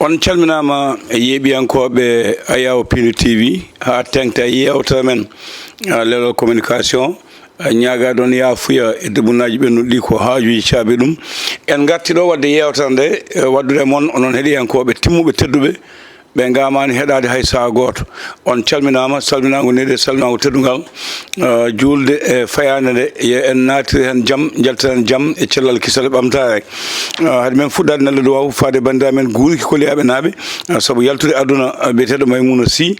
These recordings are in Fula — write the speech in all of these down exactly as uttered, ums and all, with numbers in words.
On calminaama e yeeɓiyankooɓe Ayaw Pindi T V, haa teeŋta e yeewtere men, ah, Leral Communication. Ah, ñaagaa ɗon yaafuya e dumunaaji ɓennduɗi ɗi ko haajuuji caabi ɗum. En ngarti ɗo waɗde yeewtere nde, eh, waɗdude e mon, onon heɗiyankooɓe timmuɓe tedduɓe, ɓe ngaamaani heɗaade hay sahaa gooto. On calminaama, salminaango needi e salminaango teddungal, ah, juulde e fayaande nde, yo en naatir heen jam, njaltiren jam e cellal kisal e ɓamtaare. Ah, hade men fuɗɗaade nelde duwaaw faade banndiraaɓe men guuri koliyaaɓe naaɓe, ah, sabu yaltude aduna, ah, biyeteeɗo Maymuna Sy,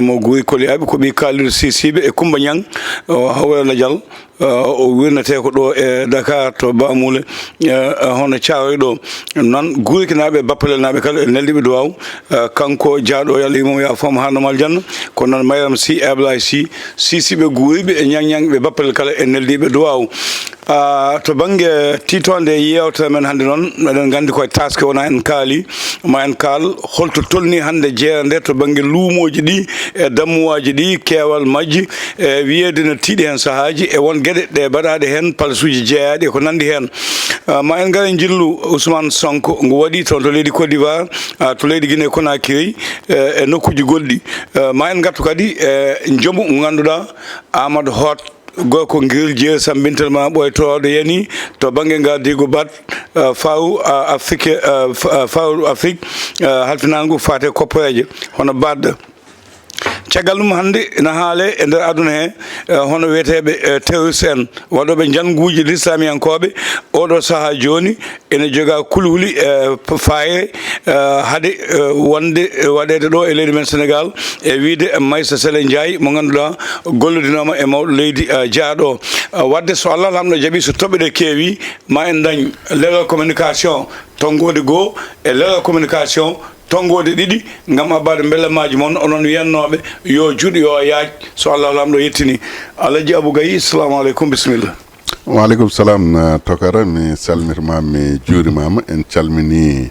mo guuri koliyaaɓe, ko ɓii kaalirɗo Sisiiɓe e Kummba Ñaŋ, o hawra lajal, ah, o wirnetee ko ɗo e Dakar to Bamule, ah, hono Caaroy ɗo. Noon guurikinaaɓe e bappalelnaaɓe kala e neldiiɓe duwaaw, ah, kanko jaaɗo, yo Allah yurmo mo, yaafo mo, haarno mo aljanna, ko noon Mayram Sy, Ablaye Sy, Sisiiɓe guuriiɓe e Ñaŋ-ñaŋɓe bappalel kala e neldiiɓe duwaaw. Ah, to bannge tiitoonde yeewtere men hannde noon, meɗen nganndi koye taaske wona en kaali, ma en kaal holto tolni hannde jeere nde to bannge luumooji ɗi e dammuwaaji ɗi, keewal majji, e wiyeede no tiiɗi heen sahaaji, e won geɗe ɗe mbaɗaaɗe heen, palasuuji jeeyaaɗi e ko nanndi heen. Ah, ma en ngar e njillu Ousmane Sonko ngu waɗi toon to leydi Côte d'Ivoire, ah, to leydi Guinée Conakry, e, e nokkuuji goɗɗi. Ah, ma en ngartu kadi e njomu ngu ngannduɗaa Amadou Hott, gorko Ngiril Jeeri Sambintel ma ɓooy towaaɗo yani to bannge ngardiigu Bat, ah, faw, ah, Afrique, ah, f-, ah, faw Afrique, ah, halfinaangu faate kopporeeje hono Bat. Caggal ɗum hannde ina haale e nder aduna he, eh, hono wiyeteeɓe, eh, terroriste en, waɗooɓe njannguuji lislamiyankooɓe, oɗo sahaa jooni ene joga kulhuli, eh, p-, faaye, eh, hade, eh, wonde, eh, waɗeede ɗo e leydi men Senegal, e wiide Maysa Sele Ndiaye mo ngannduɗaa gollodinooma e mawɗo leydi, eh, jaaɗo. Eh, waɗde so Allah Laamɗo jaɓi, so toɓɓe ɗe keewi, ma en dañ leral communication tonngoode goo e leral communication tonngoode ɗiɗi ngam abbaade mbelamaaji mon, onon wiyannooɓe yo juuɗe yo yaaj, so Allah Laamɗo yettini. Alhaji Abou Gaye, salamu aleykum, bisimilla. Wa aleykum salam, eh, Tokara, mi salmitima, mi juurimaama. En calmini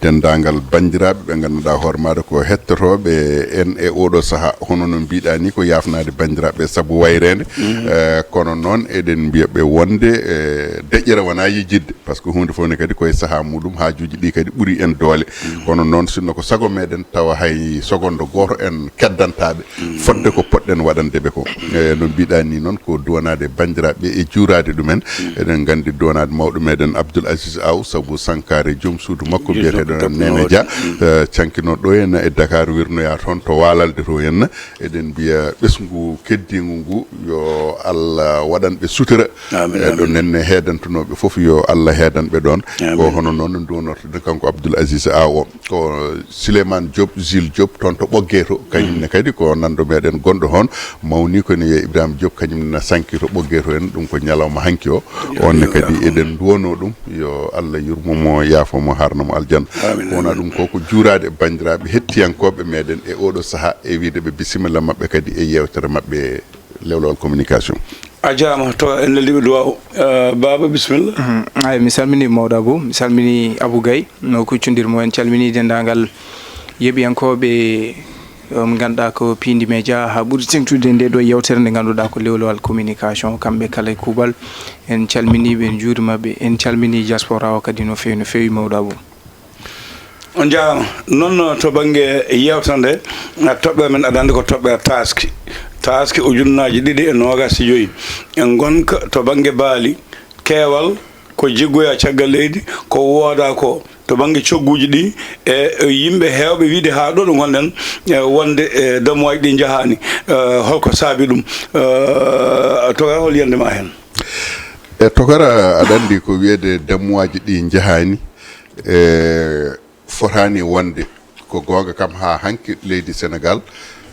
denndaangal banndiraaɓe ɓe ngannduɗaa hoore maaɗa ko hettotooɓe en e oɗo sahaa. Hono no mbiɗaa ni, ko yaafnaade banndiraaɓe sabu wayreende. Eh, kono noon eɗen mbiya ɓe wonde, eh, deƴƴere wonaa yejjitde. Par ce que huunde fof ne kadi ko e sahaa muɗum, haajuuji ɗi kadi ɓuri en doole. Kono noon, sinno ko sago meɗen, tawa hay seconde gooto en keddantaaɓe, fodde ko poɗɗen waɗande ɓe ko. E no mbiɗaa ni noon, ko duwanaade banndiraaɓe e juuraade ɗumen. Eɗen nganndi duwanaade mawɗo meɗen Abdoul Aziz Aw, sabu sankaare joom suudu makko biyeteeɗo Nene Dia, eh, cankinooɗo ɗo henna e Dakar, wirnoyaa toon to Waalalde to henna. Eɗen mbiya ɓesngu keddiingu ngu, yo Allah waɗan ɓe sutura. Amin, e ɗo amin. Nenne heedantunooɓe fof, yo Allah heedan ɓe ɗoon. Amin. Ko hono noon no nduwonortoɗen kanko Abdoul Aziz Aw o. Ko Souleymane Diop, Jules Diop, toon to Ɓoggee to, kañum ne kadi ko nanndo meɗen gonɗo toon, mawni ko ne wiyee Ibrahima Diop, kañum ne na sanki to Ɓoggee to en, ɗum ko ñalawma hanki o. On ne kadi eɗen nduwanoo ɗum, yo Allah yurmo mo, yaafo mo, haarna mo aljanna. Amin, ko wona amin. Ɗum ko, ko juuraade e banndiraaɓe hettiyankooɓe meɗen e oɗo sahaa, e wiide ɓe bisimilla maɓɓe kadi e yeewtere maɓɓe. Lewlewal communication. A jaaraama, to en neldiiɓe duwaaw. Eh, Baaba, bisimilla. Mhm. Ay, mi salmini mawɗo Abou, mi salmini Abou Gaye, no kuccondir mo, en calmini denndaangal yeeɓiyankooɓe, um, ngannduɗaa ko Pindi Média, haa ɓuri teeŋtude nde ɗo yeewtere nde ngannduɗaa ko Lewlewal communication, kamɓe kala e kuuɓal. En calmini ɓe, en njuuriima ɓe, en calmini diaspora o kadi no feewi, no feewi mawɗo Abou. On njaaraama. Noon to bannge yeewtere nde, toɓɓere men aɗa anndi ko toɓɓere taaski. Taaski ujunnaaji ɗiɗi e noogaas e joy. En ngonka to bannge baali, keewal ko jiggoyaa caggal leydi, ko woodaa ko to bannge cogguuji ɗi, e, e yimɓe heewɓe wiide haa ɗo ɗo ngonɗen, e, wonde, e, damuwaaji ɗi njahaani. E, holko saabi ɗum? E, Tokara, hol yiyannde ma heen? E, Tokara, aɗa anndi ko wiyeede damuwaaji ɗi njahaani, e, fotaani wonde. Ko goonga kam, haa hanki leydi Senegaal,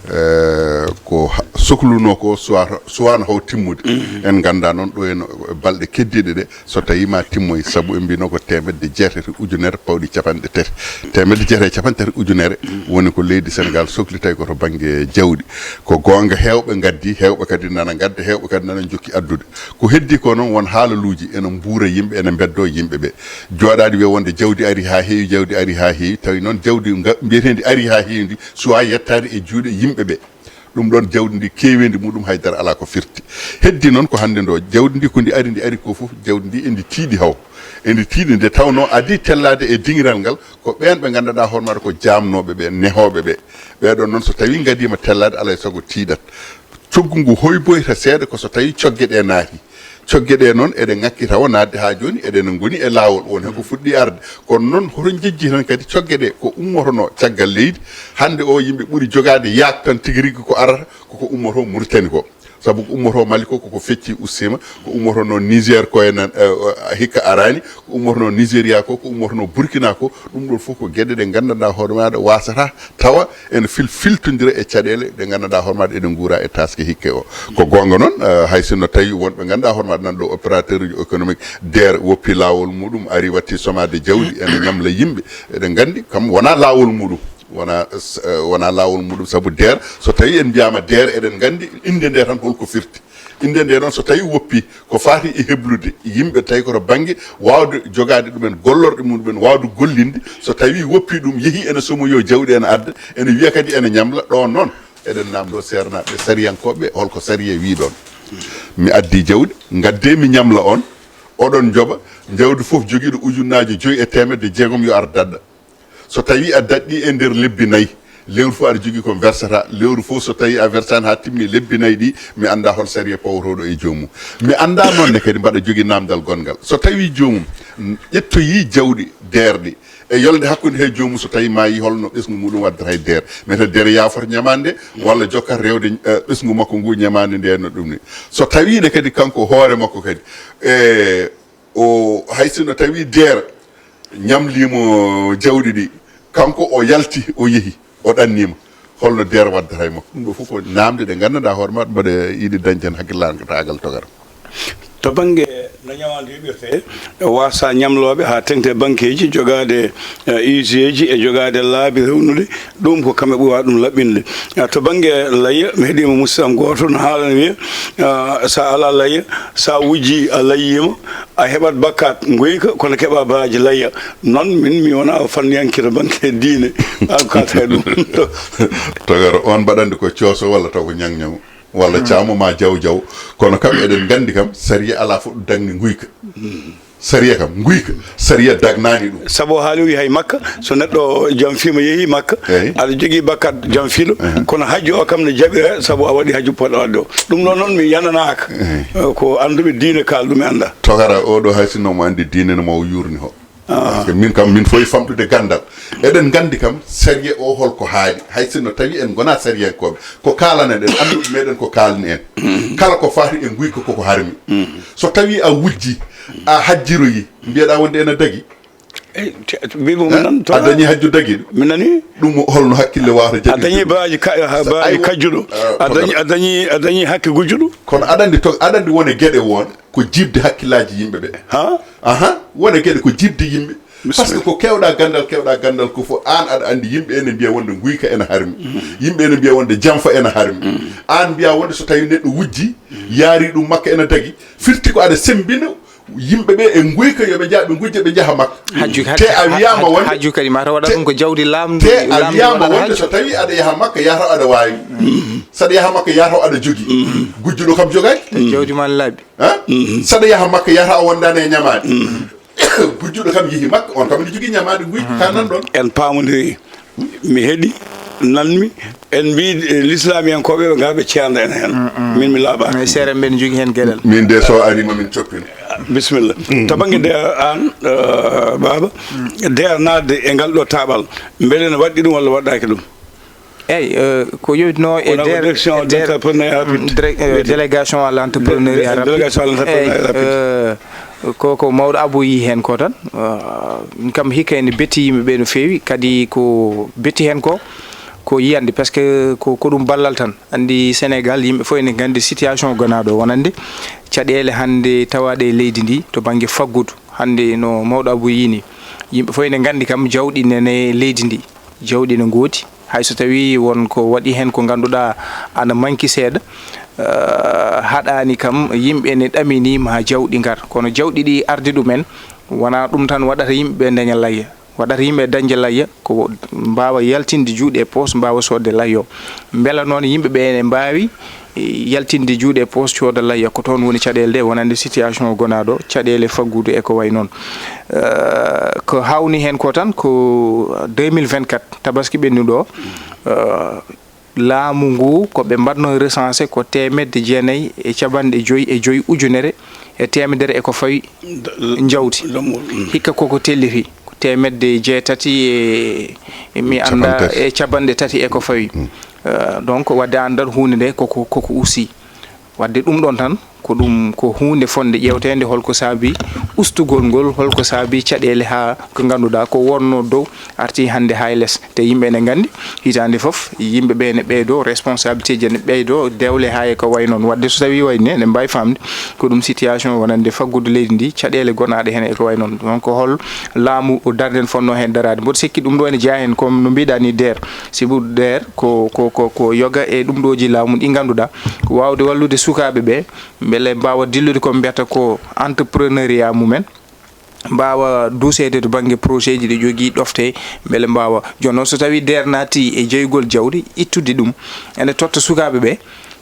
eh, ko ha-, soklunoo ko suwata, suwaano haw timmude. Mhm. En nganndaa noon ɗo en balɗe keddiiɗe ɗe, so tawii ma timmoy, sabu en mbiyno ko teemedde jeetati ujunere pawɗi capanɗe tati. Teemedde jeetati e capanɗe tati ujunere woni ko leydi Senegaal sokli, tawi ko to bannge jawdi. Ko goonga, heewɓe ngaddi, heewɓe kadi nana ngadda, heewɓe kadi nana njokki addude. Ko heddii ko noon, won haalaluuji ene mbuura yimɓe, ene mbeddoo yimɓe ɓe. Jooɗaade wiya wonde jawdi ari haa heewi, jawdi ari haa heewi, tawi noon jawdi nga mbiyeteendi ari haa heewi ndi suwaa yettaade e juuɗe yimɓe ɓe. Ɗum ɗoon jawdi ndi keeweendi muɗum haydara alaa ko firti. Heddi noon ko hannde ndo jawdi ndi ko ndi ari, ndi ari ko fof jawdi ndi endi tiiɗi haw. Endi tiiɗi nde tawnoo adii tellaade e diŋiral ngal ko ɓeen ɓe nganndanɗaa hoore maɗa ko jaamnooɓe ɓe, nehooɓe ɓe. Ɓee ɗoon noon so tawii ngadiima tellaade alaa e sago tiiɗat. Coggu ngu hoyboyta seeɗa ko so tawii cogge ɗe naati. Cogge ɗe noon eɗe ŋakki tawa naatde haa jooni eɗen ngoni e laawol won heen ko fuɗɗi arde. Kono noon hoto njejji tan kadi cogge ɗe ko ummotonoo caggal leydi. Hannde o yimɓe ɓuri jogaade yaak tan tigi rigi ko arata koko ummotoo Muritani ko. Sabu ko ummotoo Mali ko koko fecci ustiima, ko ummotonoo Niger ko enen eh, hikka araani, ko ummotonoo Nigeria ko, ko ummotonoo Burkina ko, ɗum ɗoon fof ko geɗe ɗe nganndanɗaa hoore maaɗa waasata tawa ene fil filtondira e caɗeele ɗe nganndanɗaa hoore maaɗa eɗen nguura e taaske hikke o. Ko goonga noon, eh, hay sinno tawi wonɓe nganndanɗaa hoore maaɗa nan ɗo opérateur uji économique, deer woppi laawol muɗum, ari watti somaade jawdi ene ñamla yimɓe. Eɗen nganndi kam wonaa laawol muɗum, wonaa s- eh, wonaa laawol muɗum, sabu deer so tawi en mbiyaama deer eɗen nganndi innde nde tan holko firti. Innde nde noon so tawi woppi ko faati e heblude yimɓe tawi koto bannge waawde jogaade ɗumen gollorɗe muɗumen, waawde gollinde, so tawi woppi ɗum yehi ene somoyoo jawɗi ene adda, ene wiya kadi ene ñamla. Ɗoon noon eɗen naamndoo seernaaɓe sariyankooɓe holko sariya wii ɗoon. Mi addi jawɗi, ngaddee mi ñamla on, oɗon njoɓa, jawdi fof jogiiɗo ujunnaaje joyi e teemedde jeegom yo ar dadda. So tawi a daɗɗi e nder lebbi nayi, lewru fof aɗa jogii ko versata, lewru fof so tawi a versani haa timmi lebbi nayi ɗi, mi annda hol sariya pawotoɗo e joomum. Mi annda noon ne kadi mbaɗa jogii namdal gonngal. So tawi joomum ƴettoyi jawɗi deerɗi e yolde hakkunde he joomum, so tawi maayi holno ɓesngu muɗum waddata e deer, mete deer yaafoto ñamaande walla jokkat rewde eh, ɓesngu makko ngu ñamaande nde no ɗum ni. So tawi ne kadi kanko hoore makko kadi e o hay sinno tawi deer ñamliimo jawɗi ɗi, kanko o yalti o yehi o ɗanniima, holno deer waddata e makko? Ɗum ɗo fof ko namde ɗe nganndanɗaa hoore maɗa mbaɗa yiɗi dañde heen hakkillaagal togara. To bannge no ñamaande yoɓirtee, waasa ñamlooɓe haa teŋti e bankeeji jogaade eh, usiyeeji e jogaade laabi rewnude, ɗum ko kamɓe ɓuri waawi ɗum laɓɓinde. Eh, to bannge layya, mi heɗiima musidɗo am gooto no haalana wiya, eh, so a alaa layya, so a wujjii a layyiima, a heɓat bakkaat nguyka, kono keɓa baraji layya. Noon min mi wona fanniyanke to bannge diine. An ko kalta e ɗum. Togara on mbaɗande ko cooso walla taw ko ñaŋ-ñaŋ walla caamo ma jaw jaw. Kono kam eɗen nganndi kam sariya alaa fof ɗo dañde nguyka. Sariya kam nguyka sariya dagnaani ɗum. Sabu o haali o yahay Makka, so neɗɗo janfiima yehi Makka, Eyi. Aɗa jogii bakkat janfiiɗo, Ehe. Kono hajju o kam ne jaɓira sabu a waɗi hajju poɗɗo waɗde o. Ɗum ɗo noon mi yananaaka. Ehe. Eh, ko annduɓe diine kaal ɗum e annda. Togara oɗo hay sinno mo anndi diine no mo o yuurni ho. Ah. Parce que min kam min foyi famɗude ganndal. Eɗen nganndi kam sariya o holko haali, hay sinno tawi en ngonaa sariyankooɓe. Ko kaalana ɗen, annduɓe meɗen ko kaalni en. Kala ko faati e nguyka koko harmi. So tawi a wujji, a hajjiroyi, mbiyeɗa wonde ena dagi. Eyyi, te- te- mbiɗo mi nan to a dañi hajju dagiɗo. Mi nani. Ɗum holno hakkille wawata jaɓirde? A dañi baraji ka- ha- baraji kajjuɗo. A dañi a dañi a dañi hakke gujjuɗo. Kono aɗa andi to aɗa andi wone geɗe won ko jibde hakkillaji yimɓe ɓe. Ha? Aha, wone geɗe ko jibde yimɓe. Parce que ko kewɗa gandal kewɗa gandal ko fof an aɗa andi yimɓe ene mbiya wonde guyka ene harmi. Yimɓe ene mbiya wonde janfa ene harmi. An mbiya wonde so tawi neɗɗo wujji yaari ɗum makka ene dagi firti ko aɗa sembina yimɓe ɓe e nguyka yo ɓe njaha ɓe ngujja ɓe njaha makka. Hajju te a wiyama wonde hajju kadi mataw waɗa ɗum ko jawdi lamɗo te a wiyama wonde so tawi aɗa yaha makka yataw aɗa wawi saɗa yaha makka yataw aɗa jogi gujjuɗo kam jogaki jawdi ma laaɓi saɗa yaha makka yataw a wondani e ñamaɗe gujjuɗo kam yeehi makka on kam ne jogi ñamaɗe guyka ka nan ɗon en pamodiri mi heɗi nanmi en mbi l'islamiyankoɓe ɓe gara ɓe ceerda en hen min mi laaɓa e seere mbeɗa jogui hen gueɗal min de so arima min coppin bisimilla to banggue de an baaba de a nadde e ngal ɗo taɓal beele ne waɗɗi ɗum walla waɗɗaki ɗum eyyi ko yowitino e nder délégation à l'entrepreneuriat rapide eyyi ko ko mawɗo Abou yi hen ko tan kam hikka ene betti yimɓe ɓe no feewi kadi ko betti hen ko ko yiyande parce que ko ko ɗum ballal tan andi Sénégal yimɓe fof ene gandi situation gonaɗo wonande caɗele hande tawaɗe e leydi ndi to banggue faggudu hande no mawɗo Abou yini yimɓe fof ene gandi kam jawɗi nene leydi ndi jawɗi ne gooti hayso tawi won ko waɗi hen ko ganduɗa ana manki seeɗa haɗani kam yimɓe ne ɗamini ma jawɗi ngar kono jawɗi ɗi arde ɗumen wona ɗum tan waɗata yimɓeɓe daña layya waɗata yimɓe dañde layya, ko mbaawa yaltinde juuɗe e poos, mbaawa soodde layya o. Mbela noon yimɓe ɓe ene mbaawi, e, yaltinde juuɗe e poos, cooda layya, ko toon woni caɗeele ɗe, wonande situation o gonaaɗo, caɗeele faggudu e ko wayi noon. Eh, ko hawni heen ko tan ko deux mille vingt-quatre, tabaski ɓennuɗo o, eh, laamu ngu ko ɓe mbaɗno recensé ko teemedde jeenayi e capanɗe joyi e joyi ujunere e teemedere e ko fawi njawdi. Hikka koko telliti, ko teemedde jeetati e, e mi annda, capanɗe tati, e capanɗe tati e ko fawi. Eh, donc, wadde anndan huunde nde koko, koko usi. Wadde ɗum ɗon tan, ko ɗum, ko huunde fotnde ƴeewteende, holko saabi ustugol ngol, holko saabi caɗeele haa ko ngannduɗaa ko wonno dow arti hannde haa e les. Te yimɓe ene nganndi, hitaande fof, yimɓe ɓe ene ɓeydo, responsabilité ji ene ɓeydo, dewle haa e ko wayi noon. Wadde so tawii wayi ne, eɗen mbaawi faamde ko ɗum situation wonande faggudu leydi ndi, caɗeele gonaaɗe heen e ko wayi noon. Donc, hol laamu o darnde fotnoo heen daraade? Mboɗo sikki ɗum ɗo ene jeyaa heen, comme no mbiɗaa ni, DER. Sibu DER ko, ko, ko, ko yoga e ɗum ɗooji laamu ɗi ngannduɗaa ko waawde wallude sukaaɓe ɓe, mbele mbaawa dillude ko mbiyata ko entrepreneuriat mumen, mbaawa duuseede to bannge projet ji ɗi jogii ɗofte, mbele mbaawa. Jooni noon, so tawii DER naati e jeygol jawdi, ittude ɗum, ene totta sukaaɓe ɓe,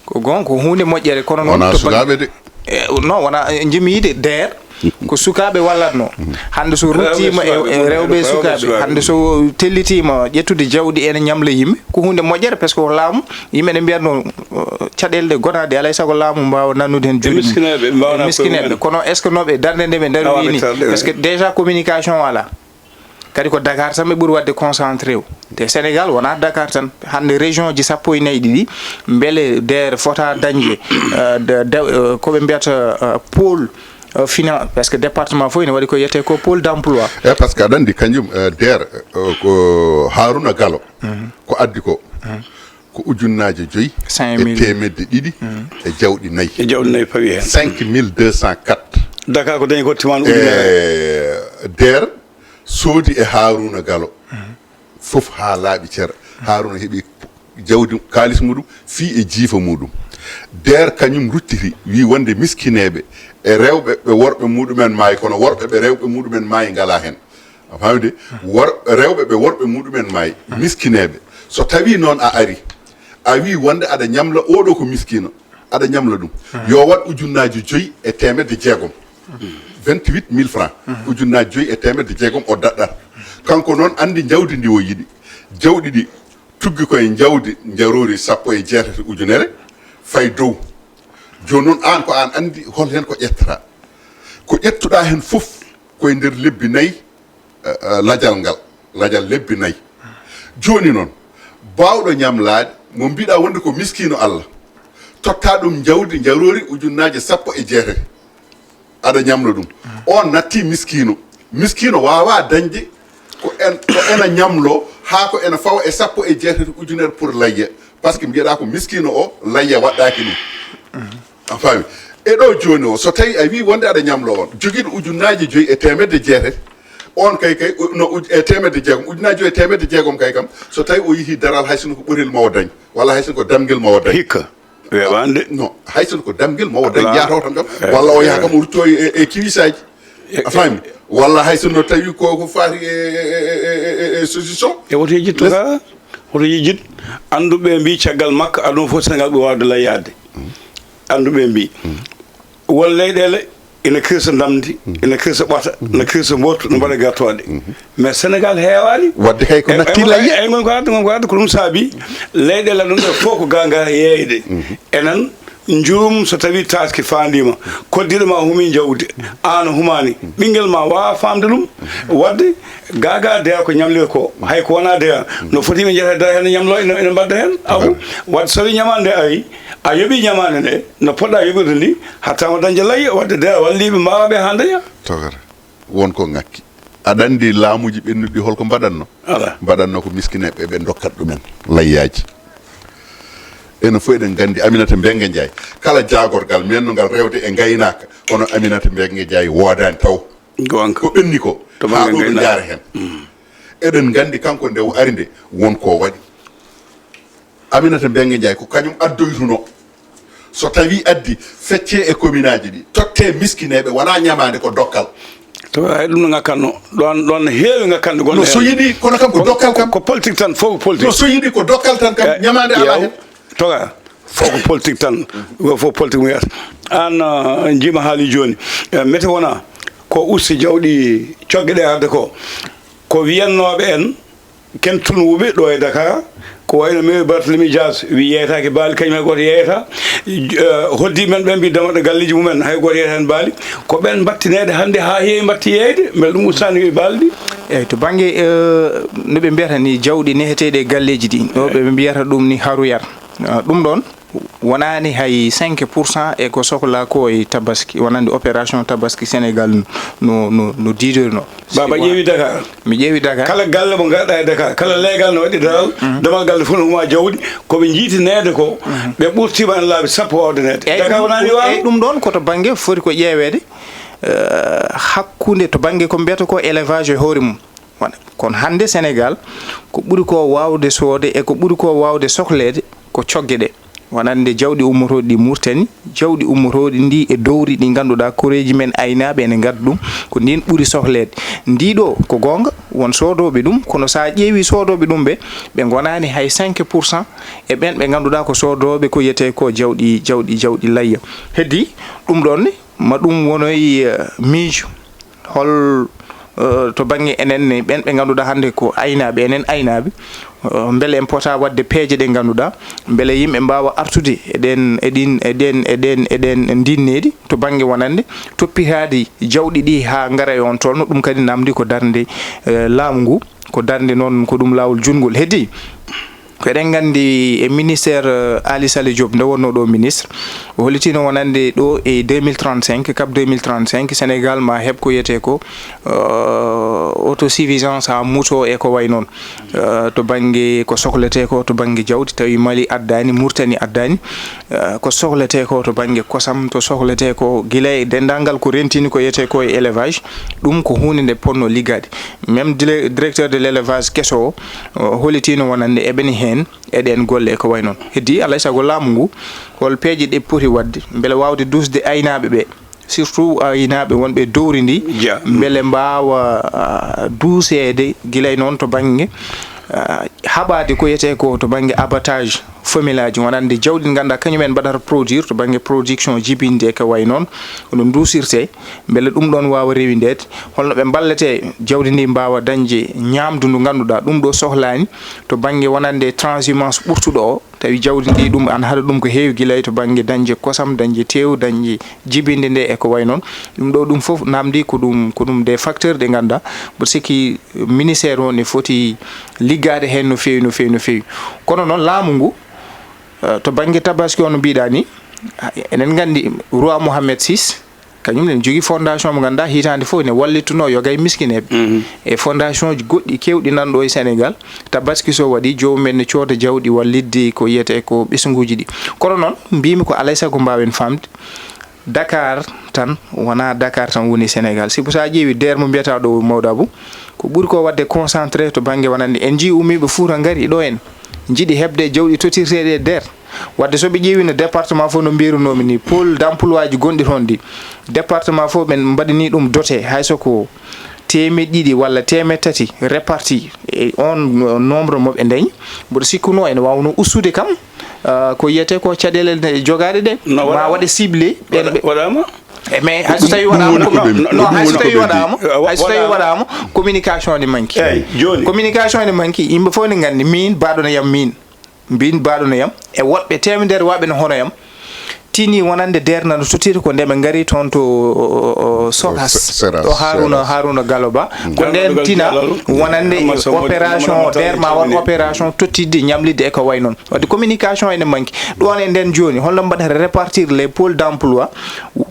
ko goonga, ko huunde moƴƴere, kono noon wonaa to bannge sukaaɓe de. Eh, non, wonaa, eh, njimi yiide DER, ko sukaaɓe wallatno. Hannde so ruttiima e, e rewɓe e sukaaɓe, hannde so tellitiima ƴettude jawdi ene ñamla yimɓe, ko huunde moƴƴere, parce que ko laamu, yimɓe ne mbiyatno, eh, caɗeele ɗe gonaaɗe, alaa e sago laamu mbaawa nannude heen juuɗe mum. Miskineeɓe mbaawa. Miskineeɓe. Kono est-ce que no ɓe darnde nde ɓe ndaroyi ni? Parce que déjà communication alaa. Kadi ko Dakar tan ɓe ɓuri waɗde concentré o. Te Sénégal wonaa Dakar tan. Hannde région ji sappo e nayi ɗiɗi, mbele DER fota dañde, eh, de, de, eh, ko ɓe mbiyata, eh, pôle, eh, finan-, parce que département fof ene waɗi ko wiyetee ko pôle d'emploi. E, parce que aɗa anndi kanjum, eh, DER, eh, ko Haruna Gallo ko addi ko. Ko ujunnaaje joyi e teemedde ɗiɗi e jawɗi nayi. E jawɗi nayi pawi heen. Cinq mille deux cent quatre. Dakar ko dañi ko timan ujunere. E DER soodi e Haruna Gallo. Fof haa laaɓi cer. Haruna heɓi jawdi, kaalis muɗum, fii e jiifa muɗum. DER kañum ruttiti, wii wonde miskineeɓe e rewɓe ɓe worɓe muɗumen maayi, kono worɓe ɓe rewɓe muɗumen maayi ngalaa heen. A faami de? Wor-, rewɓe ɓe worɓe muɗumen maayi, miskineeɓe. So tawii noon a ari, a wii wonde aɗa ñamla, oɗo ko miskiino, aɗa ñamla ɗum. Yo waɗ ujunnaaji joyi e teemedde jeegom. Vingt-huit mille francs. Ujunnaaji joyi e teemedde jeegom o daɗɗata. Kanko noon anndi jawdi ndi o yiɗi. Jawɗi ɗi tuggi koye jawdi njaroori sappo e jeetati ujunere, fay dow. Jooni noon aan ko aan anndi hol heen ko ƴettata. Ko ƴettuɗaa heen fof koye nder lebbi nayi, eh, eh, lajal ngal, lajal lebbi nayi. Jooni noon, baawɗo ñamlaade, mo mbiɗa wonde ko miskiino Allah, totta ɗum jawdi njaroori ujunnaaje sappo e jeetati, aɗa ñamla ɗum. On natti miskiino. Miskiino waawaa dañde ko en, ko ena ñamloo haa ko ena fawa e sappo e jeetati ujunere pour layya. Parce que mbiyeɗaa ko miskiino o, layya waɗɗaaki ɗum. A faami? E ɗo jooni o, so tawi a wii wonde aɗa ñamloo on, jogiiɗo ujunnaaje joyi e teemedde jeetati, on kay, kay, no uj-, e teemedde jeegom, ujunnaaje joyi e teemedde jeegom kay kam, so tawi o yehii daral, hay sinno ko ɓotel ma o dañ, walla hay sinno ko damngel ma o dañ. Hikka. Weeɓaani de. Non, hay sinno ko damngel ma o dañ, yaha taw tan kam, walla o yaha kam o rutto e, e, e kiwisaaji. A faami? Walla hay sinno tawi ko, ko faati e, e, e, e, e, e saucisson. E woto yejjit to Les- ga, woto yejjit. Annduɓe mbii caggal makka, aduna fof Sénégal ɓuri waawde layyaade. Annduɓe mbii. Won leyɗeele ina kirsa ndamndi, ina kirsa ɓata, ina kirsa mboɗtu, ina mbaɗa gertooɗe. Mais Sénégal heewaani. Wadde kay ko E, natti e, layya. E, ngon ko adda, ngon ko adda, ko ɗum saabi leyɗeele ɗum ɗe fof ko ga, ga yeeyde. Enen, njurum so tawi taaski faandiima, koddiiɗo ma humi jawdi, aan a humaani, ɓinngel ma waawa faamde ɗum. Wadde ga, ga deya ko ñamlir ko, hay ko wonaa deya, no foti ɓe njetta dara heen ñamlo, ina, ina mbadda heen. Aw, wadde so tawi ñamaande ari, a yoɓi ñamaande nde, no poɗɗa yoɓirde ni, hatta ma dañde layya, wadde deya walliiɓe mbaawa ɓe haa daña. Togata. Won ko ŋakki. Aɗa anndi laamuuji ɓennuɗi holko mbaɗatno? Alaa. Mbaɗatno ko miskineeɓe ɓe ndokkat ɗumen layyaaji. Enen fof eɗen nganndi Aminata Mbengue Ndiaye, kala jaagorgal mennungal rewde e ngaynaaka, kono Aminata Mbengue Ndiaye woodaani taw. Goonga. Ko ɓenni ko, to haa bannge ɗo ɓe ngaynaaka. Njaara heen. Eɗen nganndi kanko nde o ari nde, won ko o waɗi. Aminata Mbengue Ndiaye ko kañum addoytuno. So tawi addi, feccee e commune aji ɗi, tottee miskineeɓe, wonaa ñamaande, ko dokkal. Ay, ɗum no ŋakkanno. Ɗon, ɗon heewi ŋakkande gonɗo No, so heen. Yiɗi, kono kam ko dokkal kam. Ko politique tan, fof ko politique. No, so yiɗi, ko dokkal tan kam. Eh, Ñamaande alaa yaw, heen. Toga, fof ko politique tan. Fof politique mo wiyata. Aan, ah, njiima haali jooni. Eh, mete wona ko usti jawɗi cogge ɗe arde ko. Ko wiyannooɓe en, ken tulwuɓe ɗo e Dakar, ko wayno maire Barthélemy Dias wi yeeyataake baali, kañum hay gooto yeeyata. Eh, hoddiiɓe men ɓen mbi damatɓe galleeji mumen, hay gooto yeeyata heen baali. Ko ɓen mbattineede hannde haa heewi mbatti yeeyde, mbele ɗum ustaani e baali ɗi? Eeyi, to bannge, eh, no ɓe mbiyata ni, jawɗi neheteeɗi e galleeji ɗi, ɗo ɓe mbiyata ɗum ni haruyar. Ah, ɗum ɗoon wonaani hay cinq pour cent e ko sohlaa ko e Tabaski, wonande opération Tabaski Sénégal no, no, no diidornoo. Baaba, ƴeewi Dakar. Mi ƴeewi Dakar. Kala galle mo ngarɗa e Dakar, kala leegal no waɗi daral, damal galle fof no huma jawdi, ko ɓe njiiti neede ko, ɓe ɓurtiima en laabi sappo waawde neede. Eeyi, Dakar ɗum, wonaani waaw? Eeyi, ɗum ɗoon ko to bannge foti ko ƴeeweede, eh, hakkunde to bannge ko mbiyata ko élevage e hoore mum. Wona, kono hannde Sénégal, ko ɓuri ko waawde soode e ko ɓuri ko waawde sohleede ko cogge ɗe. Wonande jawɗi ummotooɗi ɗi Murtani, jawɗi ummotooɗi ndi e dowri ɗi ngannduɗaa koreeji men aynaaɓe ene ngadda ɗum, ko ndin ɓuri sohleede. Ndi ɗo ko goonga, won soodooɓe ɗum, kono so a ƴeewi soodooɓe ɗum ɓe, ɓe ngonaani hay cinq pour cent e ɓen ɓe ngannduɗaa ko soodooɓe ko yetee ko jawɗi, jawɗi, jawɗi layya. Heddi ɗum ɗoon ne, ma ɗum wonoy, eh, miijo. Hol, eh, to bannge enen ne, ɓen ɓe ngannduɗaa hannde ko aynaaɓe, enen aynaaɓe, eh, mbele en pota waɗde peeje ɗe ngannduɗaa, mbele yimɓe mbaawa artude e ɗen, e ɗin, e ɗen, e ɗen, e ɗen ndinneeɗi to bannge wonande toppitaade jawɗi ɗi haa ngara e on tolno, ɗum kadi namdi ko darnde, eh, laamu ngu, ko darnde noon, ko ɗum laawol juutngol. Heddi, ko eɗen nganndi e ministère, eh, Aly Saleh Diop, nde wonnoo ɗo ministre, o hollitiino wonande ɗo e deux mille trente-cinq, cap deux mille trente-cinq, Sénégal ma heɓ ko yetee ko, eh, autosuffisance haa muto e ko way noon. Eh, to bannge ko sohletee ko, to bannge jawdi, tawi Mali addaani, Murtani addaani, eh, ko sohletee ko to bannge kosam, to sohletee ko gila e denndaangal ko rentini ko yetee ko e élevage, ɗum ko huunde nde potnoo liggaade. Même dile-, directeur de l'élevage keso o, o hollitiino wonande eɓeni heen e ɗeen golle e ko way noon. Heddi, alaa e sago laamu ngu, hol peeje ɗe poti waɗde mbele waawde duusde aynaaɓe ɓe, surtout aynaaɓe wonɓe e dowri ndi, Ja. Mbele mbaawa, ah, duuseede gila e noon to bannge, ah, haɓaade ko yetee ko to bannge abattage femelle aji, wonande jawɗi ɗi ngannduɗaa kañum en mbaɗata produire to bannge production jibinde e ko way noon, hono nduusirtee, mbele ɗum ɗoon waawa rewindeede, holno ɓe mballetee jawdi ndi mbaawa dañde ñaamdu ndu ngannduɗaa ɗum ɗo sohlaani to bannge wonande transhumance ɓurtuɗo o, tawi jawdi ndi ɗum ana haɗa ɗum ko heewi gila e to bannge dañde kosam, dañde teew, dañde jibinde nde e ko way noon. Ɗum ɗo ɗum fof namdi ko ɗum, ko ɗum des facteurs ɗe ngannduɗaa mboɗo sikki ministère o ne foti liggaade heen no feewi, no feewi, no feewi. Kono noon laamu ngu, eh, to bannge tabaski o no mbiɗa ni, ah, eɗen nganndi roi Mohammed six, kañum ne jogii fondation mo ngannduɗaa hitaande fof ne wallittunoo yoga e miskineeɓe. E fondation ji goɗɗi keewɗi nan ɗo e Sénégal, tabaski so waɗi, joomum en ne cooda jawɗi wallitde ko yiyetee ko ɓesnguuji ɗi. Kono noon, mbiymi ko alaa e sago mbaawen faamde, Dakar tan, wonaa Dakar tan woni Sénégal. Sibu so a ƴeewi DER mo mbiyataa ɗo, mawɗo Abu, ko ɓuri ko waɗde concentré to bannge wonande. En njii ummiiɓe Fuuta ngari ɗo en, njiɗi heɓde jawɗi totirteeɗi e DER. Wadde so ɓe ƴeewi no département fof no mbiyrunomi ni, pôle d'emploi ji gonɗi toon ɗi, département fof ɓe mbaɗani ɗum doté, hay so ko teemeɗɗe ɗiɗi walla teemeɗɗe tati réparti e on nombre mo ɓe dañi, mboɗo sikkuno ene waawno ustude kam, ah, ko yiyetee ko caɗeele ɗe jogaaɗe ɗe, ma waɗe ciblé ɓen ɓe. Waɗaama? E mais hay so tawi waɗaama, non, hay so tawi waɗaama, hay so tawi waɗaama, communication ne manki. Communication ne manki, yimɓe fof ne nganndi min, baaɗo no yam min. Mbin baaɗo no yam, e woɗɓe teemedere waɓe no hono yam, tini wonande DER nano totiri ko nde ɓe ngari toon to, o, o, o, Sokas, Seras, ɗo Haruna, Seras. Haruna Gallo Ba. Ko nden tina wonande opération DER ma waɗ opération tottidde, ñamlidde e ko way noon. Wadde communication ene manki. Ɗon e nden jooni, holno mbaɗata répartir les pôles d'emploi?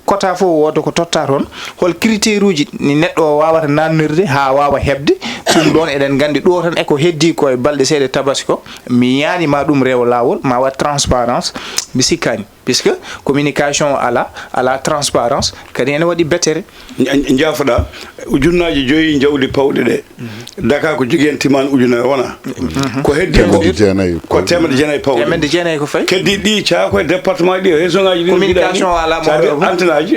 Quota fof wooda ko totta toon. Hol critère uji ni neɗɗo o waawata nannirde haa waawa heɓde? Ɗum ɗon eɗen nganndi ɗo tan e ko heddi ko e balɗe seeɗa tabaski ko. Mi yiyaani ma ɗum rewa laawol, ma waɗ transparence, mi sikkaani. Puisque Communication o alaa, alaa transparence, kadi ene waɗi betere. Njaafoɗa, ujunnaaji joyi jawdi pawɗi ɗe. Daka ko jogi en timaani ujunere wona. Ko heddi ko Teemedde jeenayi ko teemedde jeenayi pawɗi. Teemedde jeenayi ko fayi. Keddi ɗi caa koye département ɗi e région ngaji ɗi no mbiɗa Communication o alaa mo caabi ɗo. Antenne aji.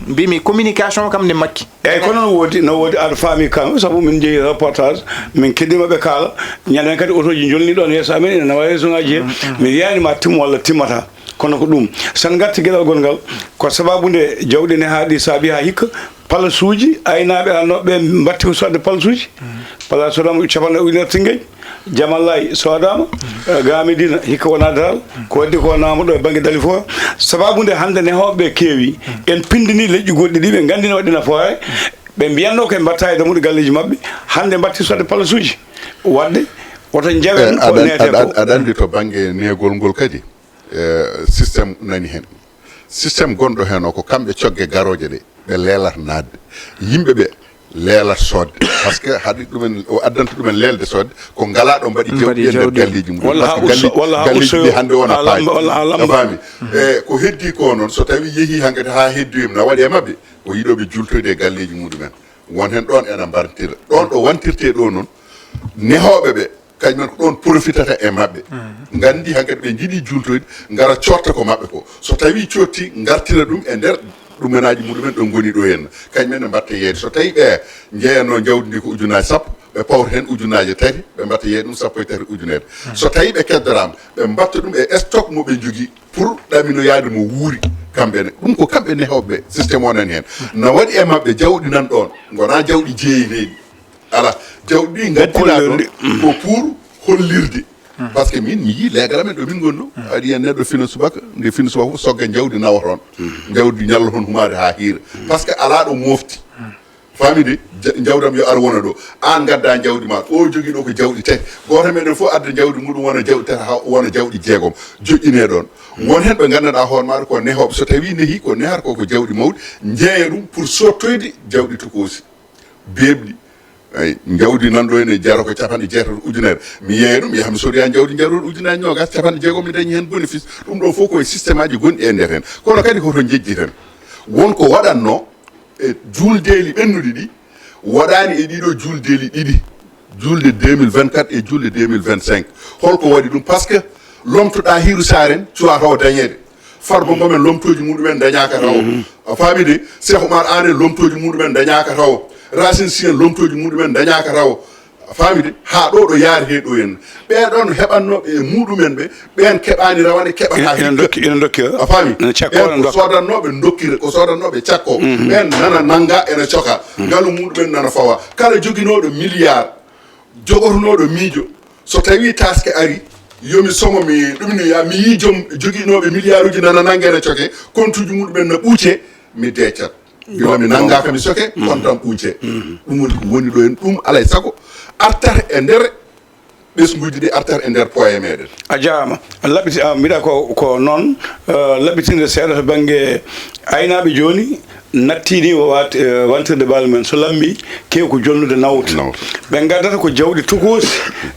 Mbimi communication o kam ne makki. Eyyi, kono no woodi, no woodi, aɗa faami kam, sabu min njehi reportage, min keddima ɓe kaala. Ñanden kadi otoji jolni ɗon yeeso amen, ina nawa région ngaji he. Mi wiyani ma timmo walla timmata. Kono ko ɗum. Sen gatti geɗal gongal, ko sababu nde jawɗi ne haaɗi saabi ha hikka, palasuji, aynaaɓe arnooɓe ɓe mbatti ko sodde palasuji. Palasu Ram capanɗe ujunere Tëngéej, Jamallay sodama, eh, Gaamidina hikka wona daral, ko waddi ko naama ɗo e bangge Dalifort. Sababu nde hannde nehooɓe ɓe keewi, en pindini leƴƴi goɗɗi ɗi ɓe nganndi ne waɗi nafoore, ɓe mbiyanno koye mbatta e dammuɗe galleeji maɓɓe, hannde mbatti sodde palasuji. Waɗde, woto njawen ko neete ko. Aɗa anndi to bannge neegol ngol kadi, eh, système nani heen. Système gonɗo heen o ko kamɓe cogge garooje ɗe, ɓe leelata naatde. Yimɓe ɓe leelata soodde. Par ce que haɗi ɗumen, o addanta ɗumen leelde soodde, ko ngalaa ɗo mbaɗi jawɗi e nder galleeji mum. Walla haa usto, walla haa usto ɗi hannde wona paaji. Walla haa lamba. A faami? E ko heddi ko noon, so tawi yehi hankadi haa heddi na waɗi e maɓɓe, ko yiɗooɓe jultoyde e galleeji muɗumen. Won heen ɗoon ena mbartira. Ɗoon ɗo wantirte ɗo noon, nehooɓe ɓe, kañumen ko ɗoon profitata e maɓɓe. Nganndi hankadi ɓe njiɗi jultoyde, ngara cotta ko maɓɓe ko. So tawi cotti, ngartira ɗum e nder ɗumenaaji muɗumen ɗo ngoni ɗo henna. Kañumen ne mbatta yeeyde. So tawi ɓe njeyanno jawdi ndi ko ujunnaaji sappo, ɓe pawta heen ujunnaaji tati, ɓe mbatta yeeyde ɗum sappo e tati ujunere. So tawi ɓe keddoraama, ɓe mbatta ɗum e stock mo ɓe njogii pour ɗaminoyaade mo wuuri kamɓe ne. Ɗum ko kamɓe nehooɓe ɓe, système o nani heen. Na waɗi e maɓɓe jawɗi nan ɗoon, ngonaa jawɗi jeeyeteeɗi. Alaa, jawɗi ɗi ngaddiɗaa ɗoon ko pour hollirde. Par ce que min mi yii leegal amen ɗo min ngonno. Aɗa yiya neɗɗo fina subaka, nde fina subaka fof sogga jawdi nawa toon. Jawdi ñalla toon humaade haa hiira. Par ce que alaa ɗo mofti. Faami de, ja-, jawdam yo ar wona ɗo. Aan ngadda jawdi ma, o jogii ɗo ko jawɗi tati. Gooto meɗen fof adda jawdi muɗum wona jawɗi tati, haa wona jawɗi jeegom. Joƴƴinee ɗoon. Won heen ɓe nganndanɗaa hoore maaɗa ko nehooɓe. So tawii nehii ko nehata ko, ko jawɗi mawɗi, njeeya ɗum pour sottoyde jawɗi tokoosi. Beeɓɗi. Eyi, jawdi nan ɗo ene jara ko capanɗe jeetati ujunere. Mi yeeya ɗum, yaha mi sodoya jawdi jarooɗo ujunaaji noogaas, capanɗe jeegom, mi dañi heen bénéfice. Ɗum ɗo fof ko e système aji gonɗi e nder heen. Kono kadi hoto njejjiten. Won ko waɗatnoo e juuldeeli ɓennuɗi ɗi, waɗaani e ɗiɗo juuldeeli ɗiɗi, juulde deux mille vingt-quatre e juulde deux mille vingt-cinq. Holko waɗi ɗum? Par ce que lomtoɗaa Hiiru Saar en, cuwaa taw dañeede. Farba Ngom en lomtooji muɗumen dañaaka tawo. A faami de? Cheikh Oumar Anne en lomtooji muɗumen dañaaka tawo. Racine Sy en lomtooji muɗumen dañaaka tawo. A faami de? Haa ɗo ɗo yaari he ɗo en. Ɓee ɗoon heɓannooɓe e muɗumen ɓe, ɓeen keɓaani rawane, keɓataa hikka. Ina ndokki, ina ndokki, eh? A faami? Ina cakko, ɓeen ina ko ndokka. Soodannooɓe ndokkire, ko soodannooɓe cakko. Ɓeen nana nannga, ena coka. Ngalu muɗumen nana fawa. Kala joginooɗo milliard, jogotonooɗo miijo, so tawii taaske ari, yo mi somo, mi ɗum ni, ya mi yii joom jogiinooɓe miliyaaruuji nana nannga ene coke, kontuuji muɗumen na ɓuuce, mi deecat. Gila mi nanngaaka mi soke, kontam ɓuuce. Ɗum woni ko woni ɗo en, ɗum alay sago artat e nder ɓesnguuji ɗi, artat e nder poye meɗen. A jaaraama. Laɓɓiti-, ah, mbiɗa ko, ko noon, eh, laɓɓitinde seeɗa to bannge aynaaɓe jooni, nattiini o waat-, eh, wantirde baali mumen. So lammbii, keew ko jolnude nawta. Nawta. Ɓe ngaddata ko jawɗi tokoosi,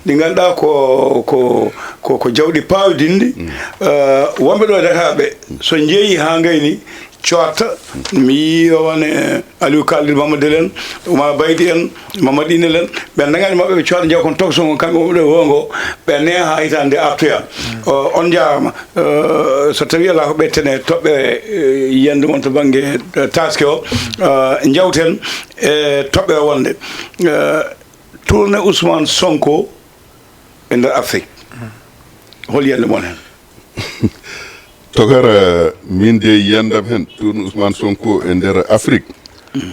ɗi ngannduɗaa ko, ko, ko, ko jawɗi paawdinɗi. Eh, wonɓe ɗo e Dakar ɓe, so njeeyi haa ngayni, cotta, mi yii o wone Aliou Kaldir Mamadel en, Oumar Baydi en, Mamadou Inel en, ɓe dañaani maɓɓe, ɓe cotta njeeya kon tokosoo ngon, kamɓe wonɓe ɗo e wuro ngo, ɓe neeha hitaande nde artoya. O, on njaaraama. Eh, so tawii alaa ko ɓettene toɓɓere, eh, yiyannde mon to bannge, eh, taaske o, eh, njawten e toɓɓere wonde, eh, tournée Ousmane Sonko e nder Afrique. Hol yiyannde mon heen? Tokara, min de yiyannde am heen, tournée Ousmane Sonko e nder Afrique,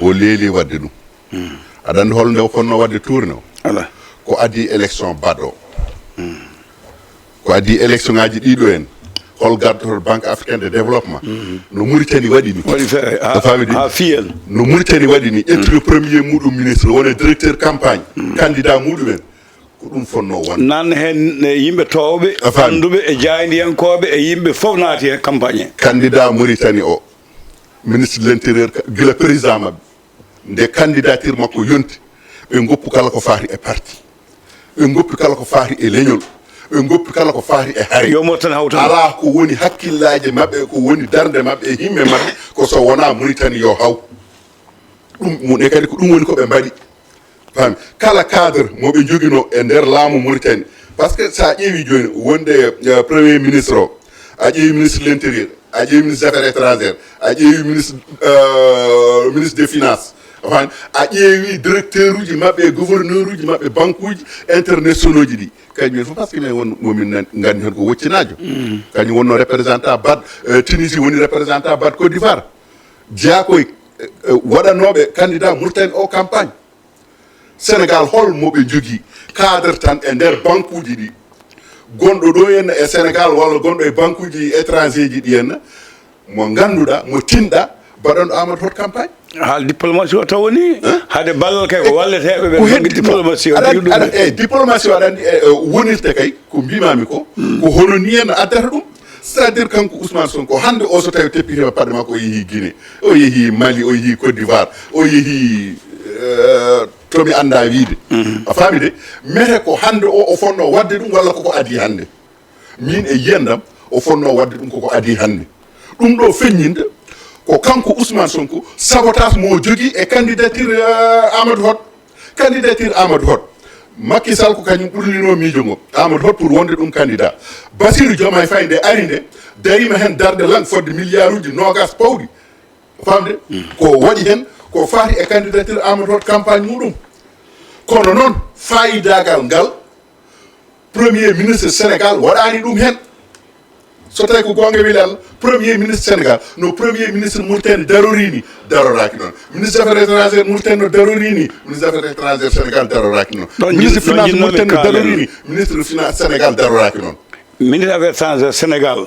o leeli waɗde ɗum. Aɗa anndi hol nde o fotnoo waɗde tournée o? Alaa. Ko adii élection baɗɗo. Ko adii élection ngaaji ɗiɗo en, hol gardoto Banque Africaine de Développement? No Mauritanie waɗi ni. Waɗi feere. A faami de? Haa fiyel. No Mauritanie waɗi ni, ƴetti le premier muɗum ministre, woni directeur campagne, candidat muɗumen. Ko ɗum fotnoo wonde. Nan heen e yimɓe toowɓe, a faami, annduɓe e jaayndiyankooɓe e yimɓe fof naati heen campagne. Candidat Mauritanie o, ministre de l'intérieur, ka-, gila président maɓɓe, nde candidature makko yonti, ɓe ngoppu kala ko faati e parti, ɓe ngoppi kala ko faati e leñol, Ɓe ngoppi kala ko faati e hare. Yo Mauritanie hawtan. Alaa ko woni hakkillaaji maɓɓe, ko woni darnde maɓɓe e himme maɓɓe, ko so wonaa Mauritanie yo haw. Ɗum, mum e kadi ko ɗum woni ko ɓe mbaɗi. Fami? Kala cadre mo ɓe njoginoo e nder laamu Mauritanie. Parce que so a ƴeewi jooni, wonde, eh, premier ministre o, a ƴeewi ministre de l'intérieur, a ƴeewi ministre des affaires étrangères, a ƴeewi ministre, eh, ministre des finances. A fami? A ƴeewi directeur uji maɓɓe, gouverneur uji maɓɓe, banque uji internationaux ji ɗi. Kañum en fof, parce que min won, momin nan-, nganndi heen ko woccinaajo. Kañum wonnoo représentant Bad, eh, Tunisie woni représentant Bad Côte d'Ivoire. Jeyaa koye, eh, eh, waɗanooɓe candidat Mauritanie o campagne. Sénégal, hol mo ɓe njogii cadre tan e nder banque uji ɗi? Gonɗo ɗo henna e Sénégal walla gonɗo e banque uji étranger ji ɗi henna, mo ngannduɗaa, mo tinɗaa, mbaɗanɗo Amadou Hott campagne. Haal diplomatie o taw woni? Hein? Hade ballal kay ko walleteeɓe ɓe ko bannge heddi ɗum. Diplomatie o aɗa tawi ɗum aɗa, e diplomatie o aɗa anndi, e, e, wonirta kay ko mbimami ko, ko hono ni en addata ɗum. C'est-à-dire, kanko Ousmane Sonko, hannde o, so tawi teppitima paɗe makko, o yeehi Guinée, o yeehi Mali, o yeehi Côte d'Ivoire, o yeehi, eh, to mi annda wiide. A faami de? Mete ko hannde o, o fonnoo waɗde ɗum walla koko adii hannde? Min e yiyandam, o fonnoo waɗde ɗum koko adii hannde. Ɗum ɗo feññinta ko kanko Ousmane Sonko, sabotage mo jogii e candidature, eh, Amadou Hott. Candidature Amadou Hott. Macky Sall ko kañum ɓurlinoo miijo ngo. Amadou Hott pour wonde ɗum candidat. Bassirou Diomaye Faye nde ari nde, dariima heen darnde lan fodde milliard uji noogas pawɗi. Famde? Ko waɗi heen, ko faati e candidature Amadou Hott campagne muɗum. Kono noon, faayidaagal ngal, Premier ministre Sénégal waɗaani ɗum heen. So tawi ko goonga weli Allah, Premier ministre Sénégal, no Premier ministre Mauritanie darorii ni, daroraaki noon. Ministre des Affaires étrangères Mauritanie no darorii ni, Ministre des Affaires étrangères Sénégal daroraaki noon. Ɗon Ministre jin-, ɗon finance jinnoomi Mauritanie no kaalen. Darorii ni, Ministre de finance Sénégal daroraaki noon. Ministre des Affaires étrangères Sénégal,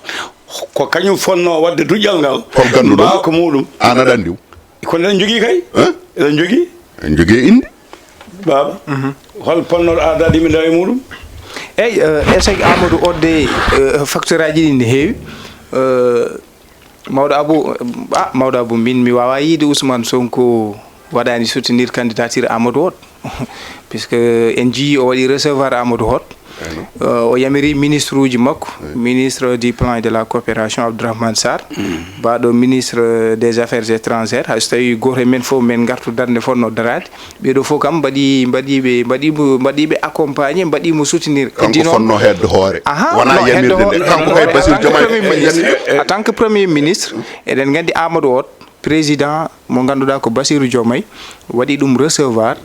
ko kañum fonnoo waɗde duƴƴal ngal. Hol ganduɗo? Mbaa ko muɗum? Aan aɗa anndi o? Kono eɗen njogii kay. Hein? Eɗen njogii. En njogii innde? Baaba, hol ponnooɗo aadaade yimɓe ndewa e muɗum? Eyi, eh, échec Amadou Hott de, eh, facteur aji ɗi ne heewi. Eh, Mawɗo Abou, ah, Mawɗo Abou, min mi waawaa yiyde Ousmane Sonko waɗaani soutenir candidature Amadou Hott. Puisque en njiyii o waɗi recevoir Amadou Hott. Aywa. Eh, o yamiri ministre uji makko, ministre du plan et de la coopération Abdourahmane Sarr, baaɗo ministre des affaires étrangères, hay so tawii gooto e men fof men ngartu darnde fotnoo daraade, ɓee ɗoo fof kam mbaɗi, mbaɗi ɓe, mbaɗi mo, mbaɗi ɓe accompagné, mbaɗi mo soutenir. Kanko fotnoo heedde hoore. Aha, wonaa non, yamirde heedde nde. Hoore. Kanko kay Bassirou Diomaye en tant que premier ministre, eɗen nganndi Amadou Hott, président mo ngannduɗaa ko Bassirou Diomaye, waɗi ɗum recevoir.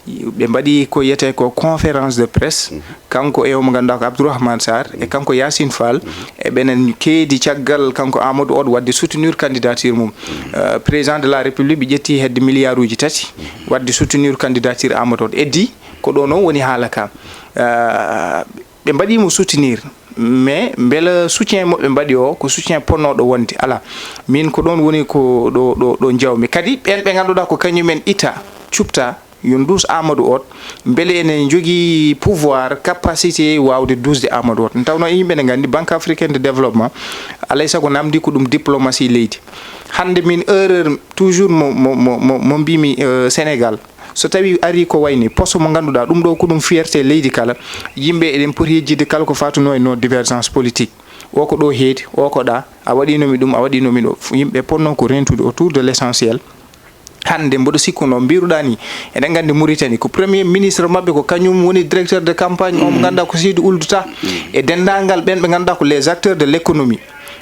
Ɓe mbaɗi ko wiyetee ko conférence de presse. Kanko e o mo ngannduɗaa ko Abdourahmane Sarr, e kanko Yacine Fall, e ɓenen keedi caggal kanko Amadou Hott waɗde soutenir candidature mum. Euh, président de la République, ɓe ƴetti hedde milliard uji tati waɗde soutenir candidature Amadou Hott. Eddi, ko ɗo noon woni haala ka. Euh, ɓe mbaɗi mo soutenir, mais mbela soutien mo ɓe mbaɗi o, ko soutien ponnooɗo wonde? Alaa. Min ko ɗoon woni ko ɗo, ɗo, ɗo njawmi. Kadi ɓeen ɓe ngannduɗaa ko kañumen itta, cupta, yo nduus Amadou Hott, mbele ene njogii pouvoir, capacité waawde duusde Amadou Hott. Nde tawnoo e yimɓe ne nganndi Banque africaine de développement, alay sago namdi ko ɗum diplomatie leydi. Hannde min erreur toujours mo, mo, mo, mo, mo mbimi, euh, Sénégal. So tawii arii ko wayni poste mo ngannduɗaa ɗum ɗo ko ɗum fierté leydi kala, yimɓe eɗen poti yejjitde kala ko fatunoo e non divergence politique. O ko ɗo heedi, o ko ɗa, a waɗiino mi ɗum, a waɗiino mi ɗo. Yimɓe ponno ko rentude autour de l'essentiel. Hannde mboɗo sikkuno, mbiruɗaa ni, eɗen nganndi Mauritanie, ko premier ministre maɓɓe, ko kañum woni directeur de campagne, o mo ngannduɗaa ko Sidy Ould Tah. E denndaangal ɓeen ɓe ngannduɗaa ko les acteurs de l'économie.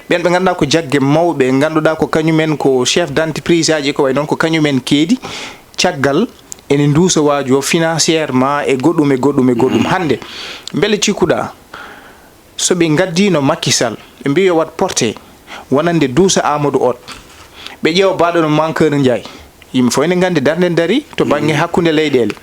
Ɓeen ɓe ngannduɗaa ko jagge mawɓe, ngannduɗaa ko kañumen ko chef d'entreprise aji, ko way noon ko kañumen keedi. Caggal ene nduusa waaju o financièrement e goɗɗum e goɗɗum e goɗɗum. Hannde, mbele cikkuɗaa so ɓe ngaddiino Macky Sall, ɓe mbii yo waɗ porté wonande duusa Amadou Hott, ɓe ƴeewa baaɗo no Mankeur Ndiaye, yimɓe fof ene nganndi darnde dari to bannge hakkunde leyɗeele.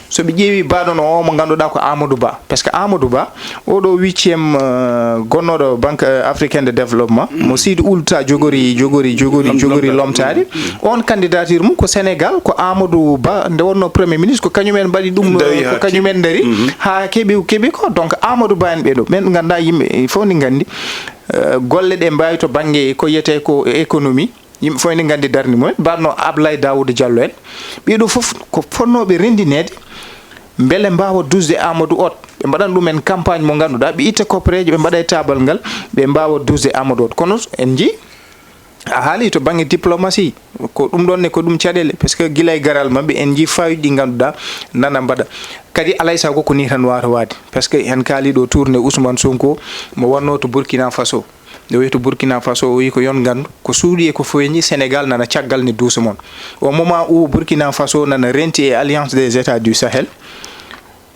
So ɓe ƴeewi baaɗo no o mo ngannduɗaa ko Amadou Ba, parce que Amadou Ba, oɗo huitième, euh, gonnooɗo Banque, euh, africaine de développement, mo Sidy Ould Tah jogori, jogori, jogori, jogori lomtaade. On candidature mum ko Sénégal, ko Amadou Ba, nde wonno premier ministre, ko kañumen mbaɗi ɗum, ko kañumen dari, haa keɓi, keɓi ko. Donc, Amadou Ba en ɓee ɗo, ɓen ɓe ngannduɗaa yimɓe fof ne nganndi, euh, golle ɗe mbaawi to bannge ko wiyetee ko économie. Yimɓe fof ene nganndi darnde mumen, mbaɗno Ablaye Daouda Diallo en. Ɓee ɗoo fof ko fotnooɓe renndineede mbele mbaawa duusde Amadou Hott. Ɓe mbaɗan ɗumen campagne mo ngannduɗaa, ɓe itta koppereeje, ɓe mbaɗa e taabal ngal, ɓe mbaawa duusde Amadou Hott. Kono en njii, a haali to bannge diplomatie, ko ɗum ɗoon ne, ko ɗum caɗeele, parce que gila e garal maɓɓe, en njii fayuuji ɗi ngannduɗaa nana mbaɗa. Kadi alay sago ko nii tan waawata waade, parce que en kaali ɗo tournée Ousmane Sonko, mo wonnoo to Burkina Faso. Nde o yehi to Burkina Faso, o wi ko yon nganndu, ko suuɗi e ko feeñi, Sénégal nana caggal ne duusa mon. Au moment où Burkina Faso nana renti e Alliance des États du Sahel,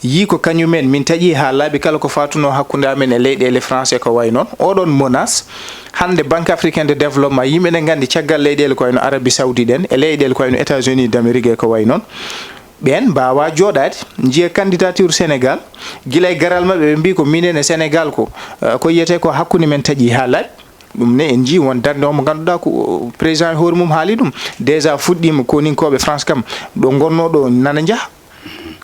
yii ko kañumen min taƴi haa laaɓi kala ko faatunoo hakkunde amen e leyɗeele France e ko wayi noon. Oɗon menace, hannde Banque Africaine de Développement, yimɓe ne nganndi caggal leyɗeele ko wayno Arabie Saoudite en, e leyɗeele ko wayno États-Unis d'Amérique e ko wayi noon. Ɓeen mbaawaa jooɗaade, njiya candidature Sénégal, gila e garal maɓɓe, ɓe mbii ko minen e Sénégal ko, eh, ko yiyetee ko hakkunde men taƴi haa laaɓi. Ɗum ne en njii won darnde o mo ngannduɗaa ko, eh, président e hoore mum haali ɗum. Déjà fuɗɗiima koninkooɓe France kam, ɗo ngonnoo ɗo nana njaha.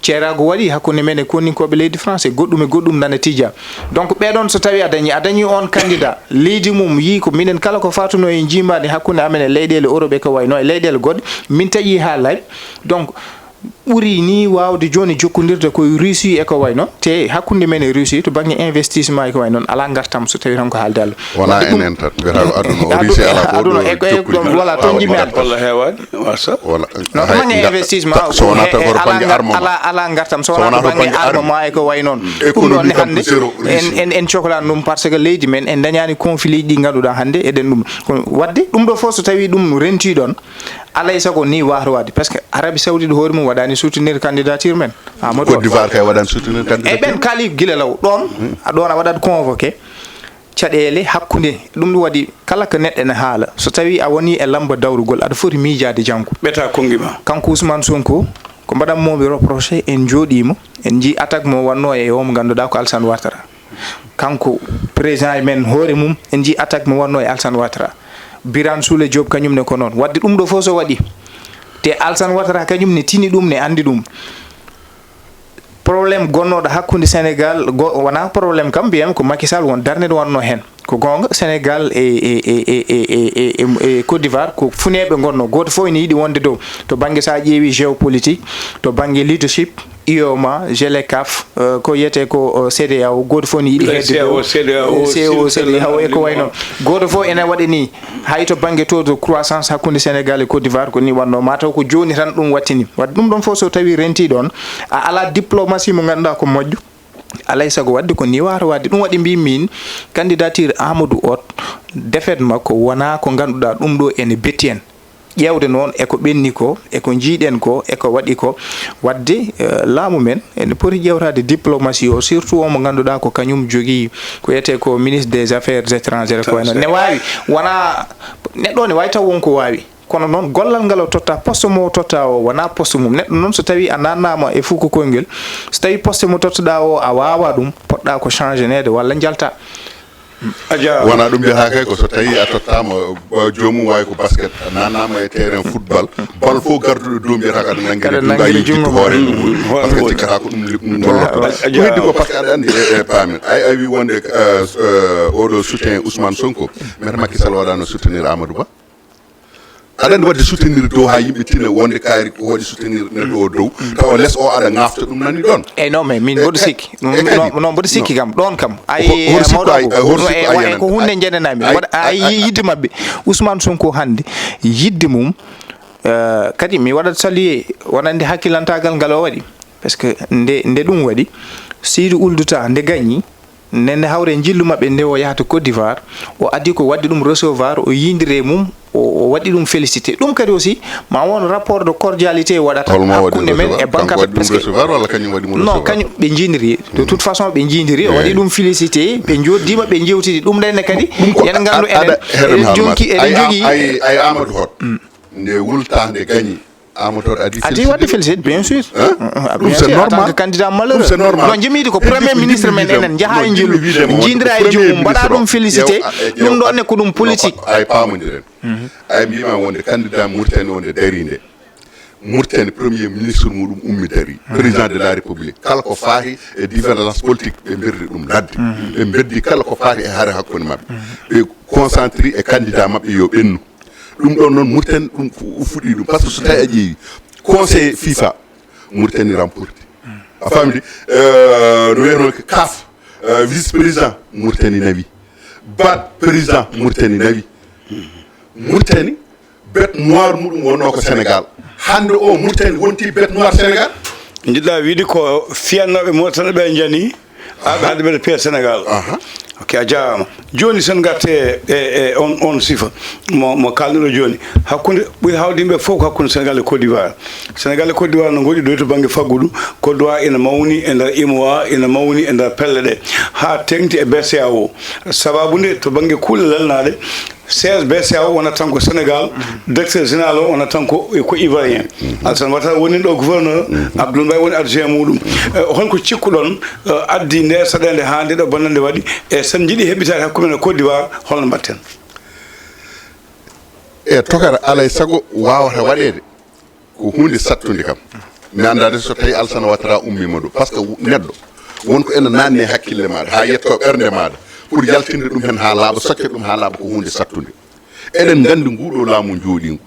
Ceeraago waɗi hakkunde men e koninkooɓe leydi France e goɗɗum e goɗɗum nana tija. Donc ɓeɗon so tawi a dañi, a dañi on candidat, leydi mum yii ko minen kala ko faatunoo e njiimaandi hakkunde amen e leyɗeele Europe e ko wayi no e leyɗeele goɗɗe, min taƴi haa laaɓi. Donc ɓuri ni waawde jooni jokkondirde ko e Russie e ko wayi noon, te hakkunde men e Russie to bannge investissement e ko wayi noon alaa ngartam so tawi tan ko haalde Allah. Wonaa enen tan, mbiyata ko aduna o, Russie alaa ko aduna e ko e ɗo ɗon, voilà, toon jimmi aduna. Walla heewaani, wasa. Wala. No, to bannge investissement, so wonaa tan ko to bannge armement. Alaa, alaa ngartam, so wonaa to bannge armement e ko wayi noon. Ɗum ɗoon ne hannde en, en, en cohlaani ɗum, par ce que leydi men, en dañaani conflit ji ɗi ngannduɗaa hannde eɗen ɗum. Ko waɗde ɗum ɗo fof so tawii ɗum rentii ɗoon, alaa e sago ni waawata waɗde, par ce que Arabie Saoudite hoore mum waɗaani soutenir candidature men. Amadou Côte d'Ivoire kay waɗaani soutenir candidature. E ɓeen kaali gila law ɗoon, a ɗoon a waɗat convoqué. Caɗeele hakkunde ɗum ɗum waɗi kala ko neɗɗo ene haala. So tawii a wonii e lamba dawrugol, aɗa foti miijaade janngo. Ɓeta konngi ma. Kanko Ousmane Sonko, ko mbaɗan-mi reproché, en njooɗiima, en njii attaque mo wannoo e o mo ngannduɗaa ko Alassane Ouattara. Kanko président e men hoore mum, en njii attaque mo wannoo e Alassane Ouattara. Birane Souleye Diop kañum ne ko noon. Waɗde ɗum ɗo fof so waɗi, te Alassane Ouattara kañum ne tini ɗum, ne anndi ɗum. Problème gonnooɗo hakkunde Sénégal, go-, wonaa problème kam, mbiyam ko Macky Sall won darnde nde wonnoo heen. Ko goonga, Sénégal e, e, e Côte d'Ivoire ko funeeɓe ngonnoo. Gooto fof ene yiɗi wonde dow. To bannge, so a ƴeewi géopolitique, to bannge leadership, U E M O A, GLECAF, eh, ko wiyetee ko, eh, C D A O, gooto fof ene yiɗi heedde dow. C E A O, C D A O, eh, C E A O, C D A O, e ko wayi noon. Gooto fof ene waɗi nii. Hay to bannge taux de croissance hakkunde Sénégal e Côte d'Ivoire ko nii wannoo, maa taw ko jooni tan ɗum wattini. Waɗde ɗum ɗoon fof so tawii rentii ɗoon, a alaa diplomatie mo ngannduɗaa ko moƴƴo, alaa e sago waɗde ko nii waawata waɗde. Ɗum waɗi mbiimi miin, candidature Amadou Hott, défaite makko wonaa ko ngannduɗaa ɗum ɗo ene betti en. Ƴeewde noon e ko ɓenni ko, e ko njii-ɗen ko, e ko waɗi ko, waɗde, eh, laamu men ene poti ƴeewtaade diplomatie o, surtout o mo ngannduɗaa ko kañum jogii ko wiyetee ko ministre des affaires étrangères, ko wayi noon. Ne waawi, wonaa neɗɗo o ne waawi taw won ko waawi. Kono noon, gollal ngal o totta, poste mo o totta o, wonaa poste mum. Neɗɗo noon, so tawii a naatnaama e fuku koyngel, so tawii poste mo tottuɗaa o, a waawaa ɗum, potɗaa ko changeneede walla njaltaa. Wonaa ɗum mbiyata kay, ko so tawii a tottaama, uh, joomum waawi ko basket, a naatnaama e terrain football, bal fof garduɗo dow mbiyata ko aɗa nanngiri junngo, a yiɗi junngo hoore mum. Parce que cikkata ko ɗum le-, ɗum gollotoo. Ko heddi ko, parce que aɗa anndi e, e paamen. Ay, a wii wonde, uh, uh, oɗo soutien Ousmane Sonko, mbiyata Macky Sall waɗaano soutenir Amadou Ba. Aɗa anndi waɗde soutenir dow haa yimɓe tina wonde kaari ko waɗi soutenir neɗɗo o dow, tawa les o aɗa ŋaafta ɗum nani ɗoon. Eyi, non, mais min mboɗo sikki. Non, non, mboɗo sikki kam. Ɗoon kam. Ay, mawɗo ko, ay, ko huunde njenanami. Waɗa, ay, yidde maɓɓe. Ousmane Sonko hannde, yidde mum, eh, kadi mi waɗat saluer, wonande hakkilantaagal ngal o waɗi. Parce que nde, nde ɗum waɗi, Seydou Ould Tah nde gañi, nde, nde hawre njillu maɓɓe nde o yahata Côte d'Ivoire, o addi ko waɗde ɗum recevoir, o yiindiri e mum, o, o waɗi ɗum félicité. Ɗum kadi aussi, ma won rapport de cordialité waɗata hakkunde men e Banque Afrique, parce que recevoir walla kañum waɗi mo recevoir? Non, kañum ɓe njiindiri. De toute façon, ɓe njiindiri, o waɗi ɗum félicité, ɓe njooɗdiima, ɓe njeewtidi. Ɗum ɗenne kadi, en nganndu enen, eɗen jonki, eɗen jogii. Ay, ay, Amadou Hott, nde wulta, nde gañi, Amadou Hott adii waɗde félicité, bien sûr. Hein? Ah, bien sûr, en tant que candidat malheureux. Ɗum c'est normal. Non, jimiiɗo ko premier ministre men enen, njaha e njillu, njiindira e joomum, mbaɗa ɗum félicité. Ɗum ɗoon ne ko ɗum politique. Ay, paamondiren. Ay, mbiima wonde candidat Mauritanie wonde darii nde. Mauritanie, premier ministre muɗum ummi darii. Président de la République. Kala ko faati e divergence politique, ɓe mberdi ɗum ladde. Ɓe mberdi kala ko faati e hare hakkunde maɓɓe. Ɓe concentré e candidat maɓɓe yo ɓennu. Ɗum ɗoon noon, Mauritanie ɗum fu-, fuɗɗii ɗum. Parce que so tawi a ƴeewi conseil FIFA, Mauritanie remporti. A famidi? Eh, no wiyeteno kaf, eh, vice président Mauritanie nawi, bat président Mauritanie nawi. Mauritanie, bête noire muɗum wonno ko Sénégal. Hannde o Mauritanie wonti bête noire Sénégal. Jiɗɗa wiide ko fiyannooɓe Mauritanie ɓe njani, aɓe hannde ɓeɗo piya Sénégal. Ok, a jaaraama. Jooni sen ngatte e, e on, on sifa mo, mo kalnuɗo jooni, hakkunde ɓuri hawde yimɓe fof ko hakkunde Sénégal e Côte d'Ivoire. Sénégal e Côte d'Ivoire no ngoɗi ɗo to bannge faggudu. Côte d'Ivoire ina mawni e nder imoa, ina mawni e nder pelle ɗe, haa teŋti e B C E A O. Sababu nde to bannge kuule lelnaaɗe, siège B C E A O wonata tan ko Sénégal, directeur général o wonata tan ko, ko ivoirien. Alassane Ouattara woni ɗo gouverneur, Abdoul Mbaye woni adjoint muɗum. Eh, holko cikkuɗon, eh, addi nde saɗeende haa nde ɗo bonnande waɗi? E sen njiɗi heɓitaade hakkunde men e Côte d'Ivoire, holno mbaɗten? E tokara alay sago wawata waɗeede. Ko huunde sattunde kam. Mi anndaade so tawi Alassane Ouattara ummiima ɗo, par ce que neɗɗo won ko ene naanni e hakkille maaɗa haa yetto ɓernde maaɗa, pour yaltinde ɗum heen haa laaɓa, sokke ɗum haa laaɓa, ko huunde sattunde. Eɗen nganndi nguɗo laamu jooɗiingu,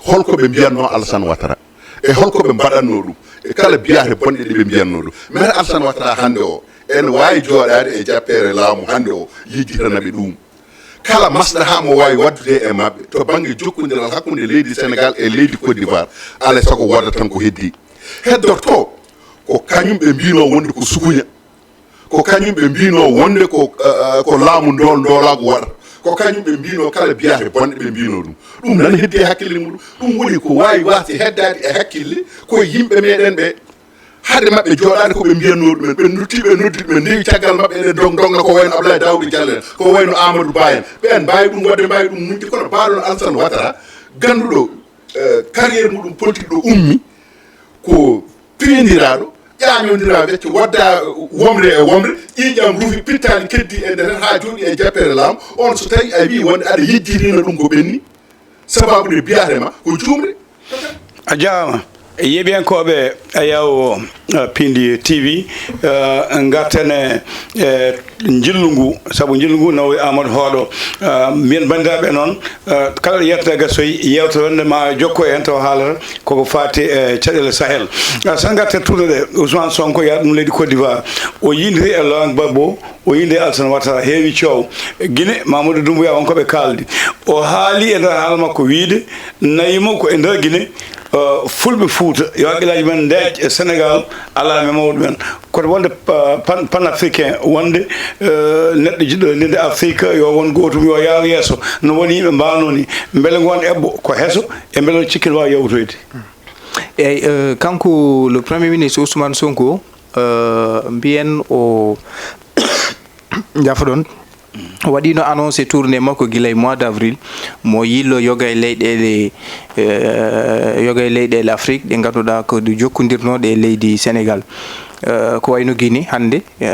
holko ɓe mbiyatno Alassane Ouattara e holko ɓe mbaɗatno ɗum, e kala biyaate bonɗe ɗe ɓe mbiyatno ɗum. Maître Alassane Ouattara hannde o ene waawi jooɗaade e jappeere laamu hannde o, yejjitana ɓe ɗum. Kala maslaha mo waawi waɗdude e maɓɓe to bannge jokkondiral hakkunde leydi Sénégal e leydi Côte d'Ivoire, alay sago wooda tan ko heddi. Heddorto ko kañum ɓe mbino wonde ko sukuña, ko kañum ɓe mbino wonde ko, eh, eh, ko laamu ndool ndoolaagu waɗata, ko kañum ɓe mbino kala biyaate bonɗe ɓe mbino ɗum. Ɗum nan heddi e hakkille muɗum. Ɗum woni ko waawi waasde heddaade e hakkille ko yimɓe meɗen ɓe. Hade maɓɓe jooɗaade ko ɓe mbiyatnoo ɗumen, ɓe noddi, ɓe noddi, ɓe ndewi caggal maɓɓe, eɗen ndog-, ndogna ko wayno Abdoulaye Daouda Diallo en, ko wayno Amadou Ba en. Ɓeen mbaawi ɗum waɗde, mbaawi ɗum muñde, kono baaɗono Alassane Ouattara, gannduɗo, eh, carrière muɗum politique ɗo ummi, ko piindiraaɗo, ƴaañondiraa wecce, wadda womre e womre, ƴiiƴam rufi, pittaali keddi e nder heen haa jooɗi e jappeere laamu. On so tawi a wii wonde aɗa yejjitini ɗum ko ɓenni, sababu nde biyaate ma ko juumre. A jaaraama. Yeeɓiyankooɓe Ayaw, eh, Pindi T V, eh, ngarten e, eh, njillu ngu, sabu njillu ngu nawi Amadou Hooɗo. Eh, mbiyen banndiraaɓe noon, eh, kala ɗo yettere gasoyi, yeewtere wonde ma jokko e heen tawa haalata koko faati e caɗeele Sahel. Eh, so en ngarten tourné ɗe, Ousmane Sonko yaha ɗum leydi Côte d'Ivoire. O yindiri e Laurent Gbagbo, o yinde Alassane Ouattara heewi coow. Guinée, Mamadou Doumbouya, won ko ɓe kaaldi. O haali e nder haala makko wiyde, nayi mo ko e nder Guinée, eh, fulɓe Fuuta, yo haqqillaaji men ndeeƴ e Sénégal, alaa men mawɗo men. Kono wonde pa-, pan-, panafricain, wonde, eh, neɗɗo jiɗɗo renndinde Afrique, yo won gootum, yo yaaru yeeso, no woni yimɓe mbaanoo ni. Mbele ngoon eɓɓo ko heso, e mbele o cikkil waawa yawtoyde? Eyyi, eh, kanko le Premier ministre Ousmane Sonko, eh, mbiyen o, jaafoɗon, o waɗino annoncé tournée makko gila e mois d' avril, mo yillo yoga e leyɗeele, eh, yoga e leyɗeele Afrique ɗe ngannduɗaa ko ɗe jokkondirnooɗe e leydi Sénégal. Eh, ko wayno Guinée hannde, eh,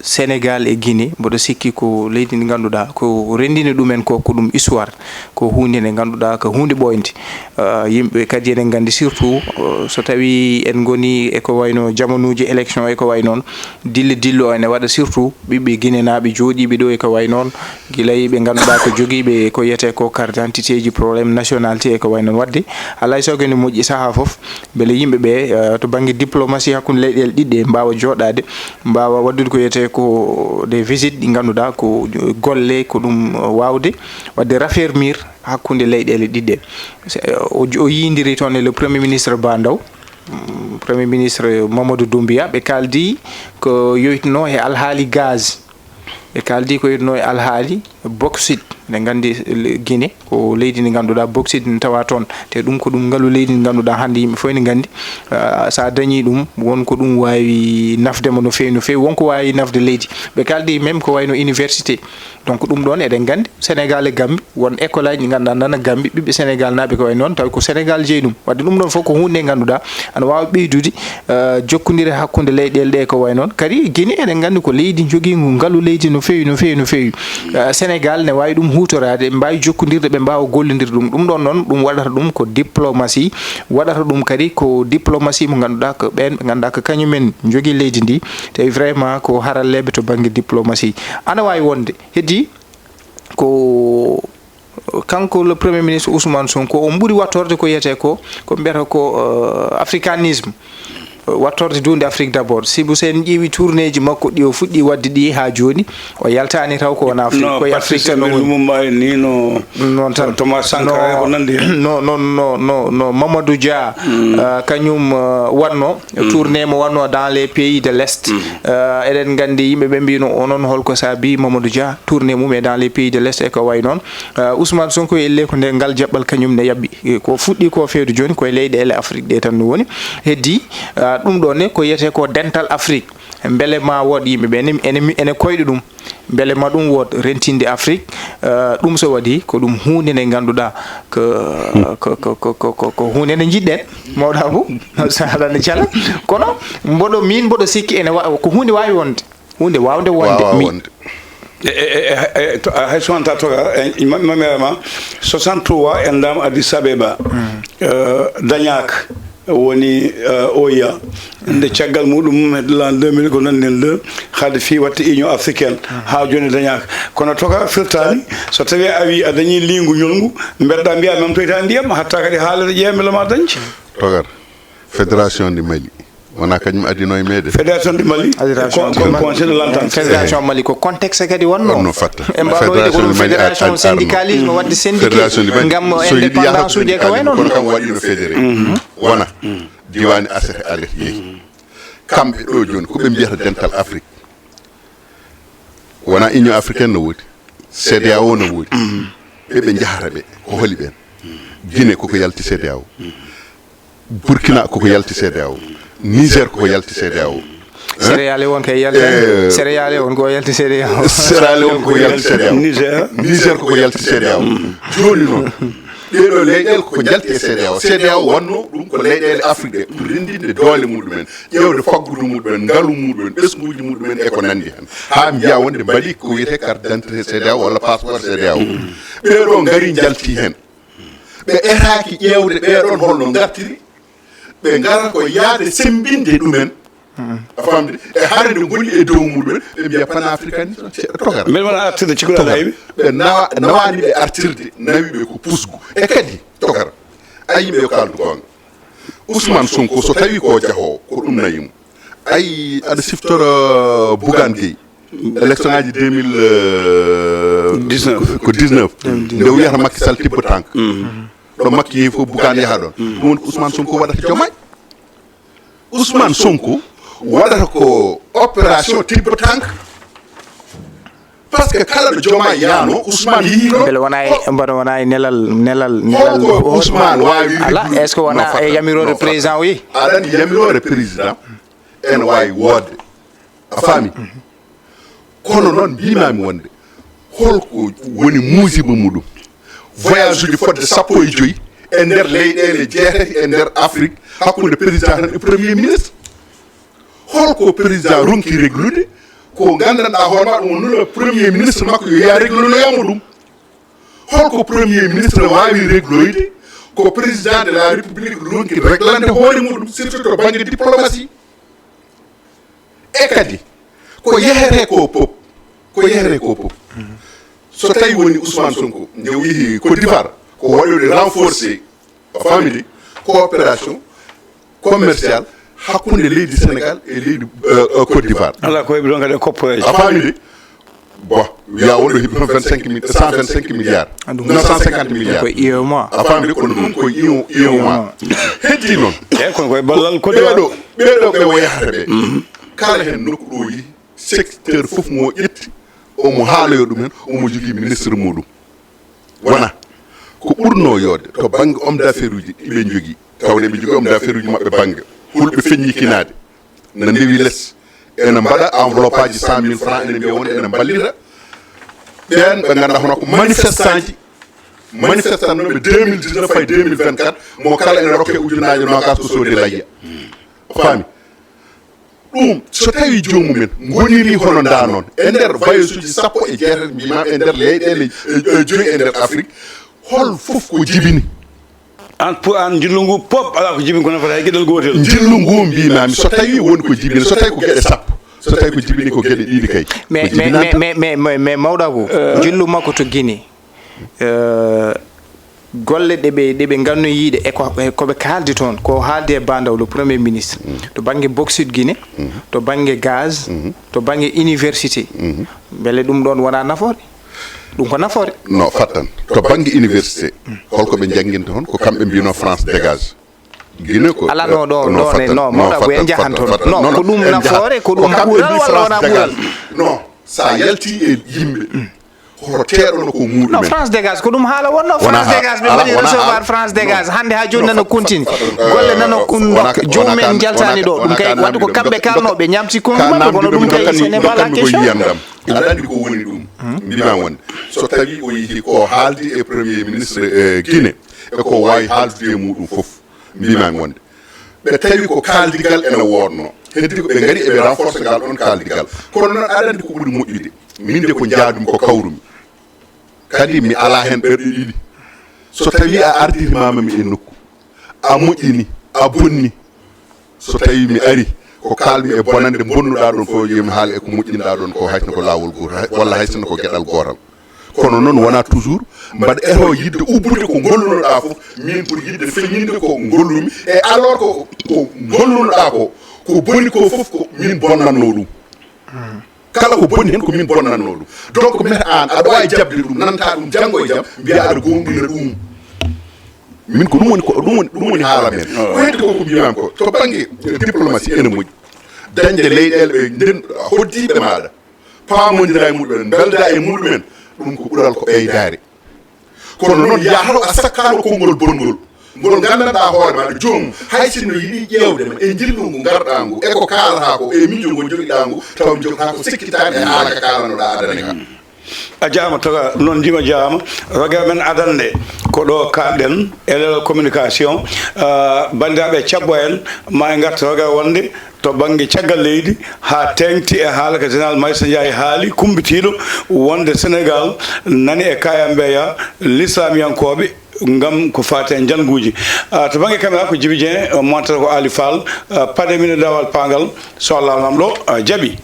Sénégal e Guinée, mboɗo sikki ko leydi ndi ngannduɗaa ko renndini ɗumen ko, ko ɗum histoire, ko huunde nde ngannduɗaa ko huunde ɓooynde. Ah, yimɓe kadi eɗen nganndi surtout, eh, so tawii en ngonii e ko wayno jamanuuji élection e ko wayi noon, dille dillo ene waɗa surtout ɓiɓɓe Guinée naaɓe jooɗiiɓe ɗo e ko wayi noon, gila e ɓe ngannduɗaa ko jogiiɓe ko wiyetee ko carte d'identité ji, problème nationalité e ko wayi noon. Waɗde alaa e sago ene moƴƴi sahaa fof mbele yimɓe ɓe, eh, to bannge diplomatie hakkunde leyɗeele ɗiɗi ɗe mbaawa jooɗaade, mbaawa waɗdude ko wiyetee ko des visites ɗi ngannduɗaa ko golle, ko ɗum, eh, waawde waɗde raffermir hakkunde leyɗeele ɗiɗi ɗe. Se-, o, o yiyindiri toon e le Premier ministre Ba Ndaw, mm, Premier ministre Mamadou Doumbouya, ɓe kaaldi ko yowitinoo e alhaali gaz. Ɓe kaaldi ko yowitinoo e alhaali bauxite. Eɗen nganndi, eh, Guinée ko leydi ndi ngannduɗaa bauxite ne tawa toon. Te ɗum ko ɗum ngalu leydi ndi ngannduɗaa hannde yimɓe fof ene nganndi, ah, so a dañii ɗum, won ko ɗum waawi nafde mo no feewi, no feewi. Won ko waawi nafde leydi. Ɓe kaaldi même ko wayno université. Donc ɗum ɗoon eɗen nganndi Sénégal e Gambie, won école aji ɗi ngannduɗaa nana Gambie, ɓiɓɓe Sénégal naaɓe ko wayi noon, tawi ko Sénégal jeyi ɗum. Waɗde ɗum ɗoon fof ko huunde nde ngannduɗaa ana waawa ɓeydude, eh, jokkondire hakkunde leyɗeele ɗe ko wayi noon. Kadi Guinée eɗen nganndi ko leydi jogiingu ngalu leydi no feewi, no feewi, no feewi. Eh, Sénégal ne waawi ɗum huutoraade, ɓe mbaawi jokkondirde, ɓe mbaawa gollondirde ɗum. Ɗum ɗoon noon, ɗum waɗata ɗum ko diplomatie, waɗata ɗum kadi ko diplomatie mo ngannduɗaa ko ɓeen ɓe ngannduɗaa ko kañumen njogii leydi ndi, tawi vraiment ko haralleeɓe to bannge diplomatie. Ana waawi wonde, heddii ko kanko le Premier ministre Ousmane Sonko, o ɓuri wattorde ko wiyetee ko, ko mbiyata ko, eh, africanisme. wattorde duunde Afrique d'abord, sibu so en ƴeewi tourneeji makko ɗi o fuɗɗi waɗde ɗi haa jooni, o yaltaani taw ko wona Afrique, no ko e Afrique Patrice tan o woni. Lumumba en ni, no Noon tan. Thomas Sankara e ko nanndi heen. No, no, no, no, no Mamadou Dia, euh, kañum, euh, waɗno tournée mo waɗno dans les pays de l'Est. Euh, eɗen nganndi yimɓe ɓe mbino onon holko saabi Mamadou Dia tournée mum e dans les pays de l'Est e ko wayi noon. Euh, Ousmane Sonko elle ko nde ngal jaɓɓal kañum ne yaɓɓi. E ko fuɗɗi ko feewde jooni koye leyɗeele Afrique ɗe tan no woni. Heddi, euh, ɗum ɗo ne ko yiyetee ko dental Afrique. Mbele ma wood yimɓe ɓe ene, ene, ene koyɗa ɗum. Mbele ma ɗum wood rentinde Afrique. Euh, ɗum so waɗi ko ɗum huunde nde ngannduɗaa ko, ko, ko, ko, ko, ko, ko huunde nde njiɗɗen. Mawɗa Abou, so aɗa ne cala. Kono mboɗo, min mboɗo sikki ene wa-, ko huunde waawi wonde. Huunde waawde wonde. Waawaa Mi- wonde. E, e, e, e, to- hay so wonta toga, e, ma- ma- ma- ma- soixante-trois en ndam Addis Abeba. Euh, dañaaka woni, euh, oya. Nde caggal muɗum, e l'an deux mille ko nannden le, hade fii waɗde Union africaine. Haa jooni dañaaka. Kono toga firtaani, so tawi a wi a dañi liingu ñolngu, mbeɗa mbiya même toyta ndiyam, hatta kadi haalata ƴeewa mbele ma dañde. Togar, fédération du Mali wona kañum addino e meɗen. Fédération du Mali, Fédération con- du con- Mali. Conseil de l'entente. Fédération Mali ko contexte kadi wonno. Wonno fatta. En mbaɗo wide ko Fédération ɗum du Mali fédération ar- ar- syndicalisme waɗde syndiqué Fédération du Mali, ngam so yiɗi indépendance yahata uji e ko wayi noon. Kono kam waɗino fédéré. Wona diwaani asete alet yehi. Kamɓe ɗo jooni ko ɓe mbiyata dental Afrique. Wona Union africaine no woodi, CEDEAO no woodi. Ɓe ɓe njahata ɓe ko holi ɓen? Guinée koko yalti CEDEAO. Burkina koko yalti CEDEAO. Niger koko yalti CEDEAO. Céréales on kay yalta. Eh, Céréales on ko yalti CEDEAO. Sierra Leone ko yalti CEDEAO. Niger. Niger ko yalti CEDEAO. Jooni noon, ɗeɗo leyɗeele ko jalti e CEDEAO. CEDEAO wanno ɗum ko leyɗeele Afrique ɗe pour renndinde doole muɗumen, ƴeewde faggudu muɗumen, ngalu muɗumen, ɓesnguuji muɗumen e ko nanndi heen. Haa mbiya wonde mbaɗi ko wiyetee carte d'identité CEDEAO walla passeport CEDEAO. Ɓeɗo ngari njalti heen. Ɓe etaaki ƴeewde ɓeɗon holno ngartiri. Ɓe ngara ko yahde semmbinde ɗumen. A famde e hare nde ngoni e dow muɗumen, ɓe mbiya panafricanisme. Togar. Mbeɗa wona artirde cikkuɗo aɗa aywi. Ɓe nawa, nawani ɓe artirde, nawi ɓe ko pusgu. E kadi, Togar, a yimɓe yo kaldu goonga. Ousmane Sonko so tawi ko jahoowo, ko ɗum nawi mo. Ayi, aɗa siftora Bougane Gueye. Élection aji deux mille dix-neuf. Ko dix-neuf. Nde o wiyata Macky Sall tibbo tank. Ɗo Macky yehi fof Bougane yaha ɗon. Ɗum woni ko Ousmane Sonko waɗata Diomaye. Ousmane Sonko waɗata ko opération tibbo tank. Parce que kala ɗo Diomaye yaano, Ousmane yii ɗo. Mbele wona e, mboɗo wona e nelal, nelal, nelal. Holko Ousmane waawi Ala, reglude? Est-ce que wona No fatta, e yamiroore no fatta. Président o yehi? Aɗa anndi yamiroore président ene waawi woodde. A faami? Kono noon mbimami wonde holko woni muusiba muɗum? Voyage uji fodde sappo e joyi e nder leyɗeele jeetati e nder Afrique, hakkunde président tan e premier ministre. Holko président ronki reglude? Ko nganndanɗaa hoore ma ɗum woni nula premier ministre makko yo yaa reglonoyamo ɗum. Holko premier ministre waawi regloyde ko président de la république ronki reglande hoore muɗum, surtout to bannge diplomatie? E kadi ko yehete ko pop, ko yehete ko pop. So tawi woni Ousmane Sonko nde o yehi Côte d'Ivoire, ko waɗude renforcer, a faami de, coopération commerciale hakkunde leydi Sénégal e leydi, euh, euh, Côte d'Ivoire. Ala ko heɓi ɗon kadi e koppoyeeje. A faami de? Bon, wiya wonɗo heɓi ɗon vingt-cinq mille, cent vingt-cinq milliards, Ah, ɗum non, cent cinquante milliards. Ko U E M O A. A faami de, kono ɗum ko U E M O A. Heddi noon, Eeyi, kono koye ballal Côte ɓeeɗo d'Ivoire. Ɓeeɗo ɓe o yahata ɓe, kala heen nokku ɗo yi secteur fof mo ƴetti, omo haaloyo ɗum heen, omo jogii ministre muɗum. Wona ko ɓurno yooɗde to bannge homme d'affaires uji ɗi ɓe njogii, tawde ɓe njogii homme d'affaires uji maɓɓe bannge, hulɓe feññikinaade, na ndewi les, ene mbaɗa enveloppe aji cent mille francs, ene mbiya wonde ene mballita ɓeen ɓe ngannduɗaa hono ko manifestant ji, manifestant noɓe deux mille dix-neuf fay deux mille vingt-quatre, mo kala ene rokke ujunnaje nogas ko soodi layya. A faami? Ɗum so tawi joomumen ngoniri hono nda noon e nder vayesuji sappo e jeetati, mbima e nder leyɗele, e, e joyi e nder Afrique, hol fof ko jibini? An pour an njillu ngu pop ala ko jibini, kono fota e geɗel gootel. Njillu ngu mbimami so tawi woni ko jibini, so tawi ko geɗe sappo, so tawi ko jibini ko geɗe ɗiɗi kay. Mais, Ko mais, jibinanta. mais, mais, mais, mais, mais mawɗa ko njillu makko to Guinée, euh, Golle ɗe ɓe ɗe ɓe ngannoyiiɗe e ko e ko ɓe kaaldi toon, ko haaldi e Ba Ndaw, le premier ministre, to bannge bauxite Guinée, to bannge gaz, to bannge université. Mbele ɗum ɗoon wonaa nafoore? Ɗum ko nafoore. No fattan. To bannge université, holko ɓe njannginta toon? Ko kamɓe mbiyno France dégage. Guinée ko alano ɗo ɗo ne, no moɗa ko en jahanto no? Ko ɗum nafoore, ko ɗum ɓural walla wona ɓural? No, sa yalti e yimɓe, hoto teeɗono ko muɗumen. France dégage ko ɗum haala wonno. France dégage ɓe mbaɗi recevoir France dégage hannde ha joni nano contini golle nano kun dokka jomumen jaltani ɗo. Ɗum kay wadde ko kamɓe kalnoɓe ñamti kongu maɓɓe, kono ɗum kay ce n'est pas la question. Aɗa anndi ko woni ɗum? Mbima wonde, so tawi o yehi ko haaldi e premier ministre e Guinée, e ko wawi haaldude e muɗum fof, mbima wonde ɓe tawi ko kaaldigal ene wodno, heddi ko ɓe ngari eɓe renforce ngal ɗon kaaldigal. Kono noon aɗa anndi ko ɓuri moƴƴude? Min de ko jaadumi, ko kawrumi, kadi mi ala hen ɓerɗe ɗiɗi. So tawi a ardirmama mi e nokku, a moƴƴini, a bonni, so tawi mi ari, ko kalmi e bonande bonnuɗa ɗon fof, yomi haal e ko moƴƴinɗa ɗon ko, hayno ko lawol goto, hay- walla hay sinno ko geɗal gotal. Kono noon wona toujours mbaɗa effort yidde ubbude ko gollunoɗa fof, min pour yidde feññinde ko gollumi, e alors ko ko gollunoɗa ko, ko boni ko fof ko min bonnanno ɗum. Kala ko boni hen ko min bonnanno ɗum. Donc mete an aɗa wawi jabde ɗum, nanta ɗum janngo e jam, mbiya aɗa gonɗina ɗum. Min ko ɗum woni ko ɗum woni ɗum woni haala men. Ko heddi ko ko mbiyam ko to bangge diplomatie ene moƴƴi. Dañde leyɗele ɓe nden hoddiɓe maɗa, pamodira e muɗumen, belda e muɗumen, ɗum ko ɓural ko ɓeydare. Kono noon yataw a sakkano konngol bongol ngol gandanɗa hoore maɗa, joomum hay sinno yiɗi ƴeewde ma e njillu ngu garɗa ngu e ko kaalata ko e miijo ngo jogiɗa ngu, taw jogata ko sikkitani e haala ka kaalanoɗa adana ka. A jaama toga noon jima jaama. Roga men adande ko ɗo kaɗɗen e leɗol communication. Ah, bandiraɓe, cabbo en ma en garta roga wonde to bangge caggal leydi, ha tengti e haala ka général Maysa Ndiaye haali, kumbitiɗo wonde Sénégal nani e K M B A, l'islamiyankoɓe, ngam ko fati e njanguji. Ah, to bangge caméra ko Djiby Dieng, eh, montre ko Ali Fall, ah, paɗe min e dawal pangal, so Allah namɗo, ah, jaaɓi.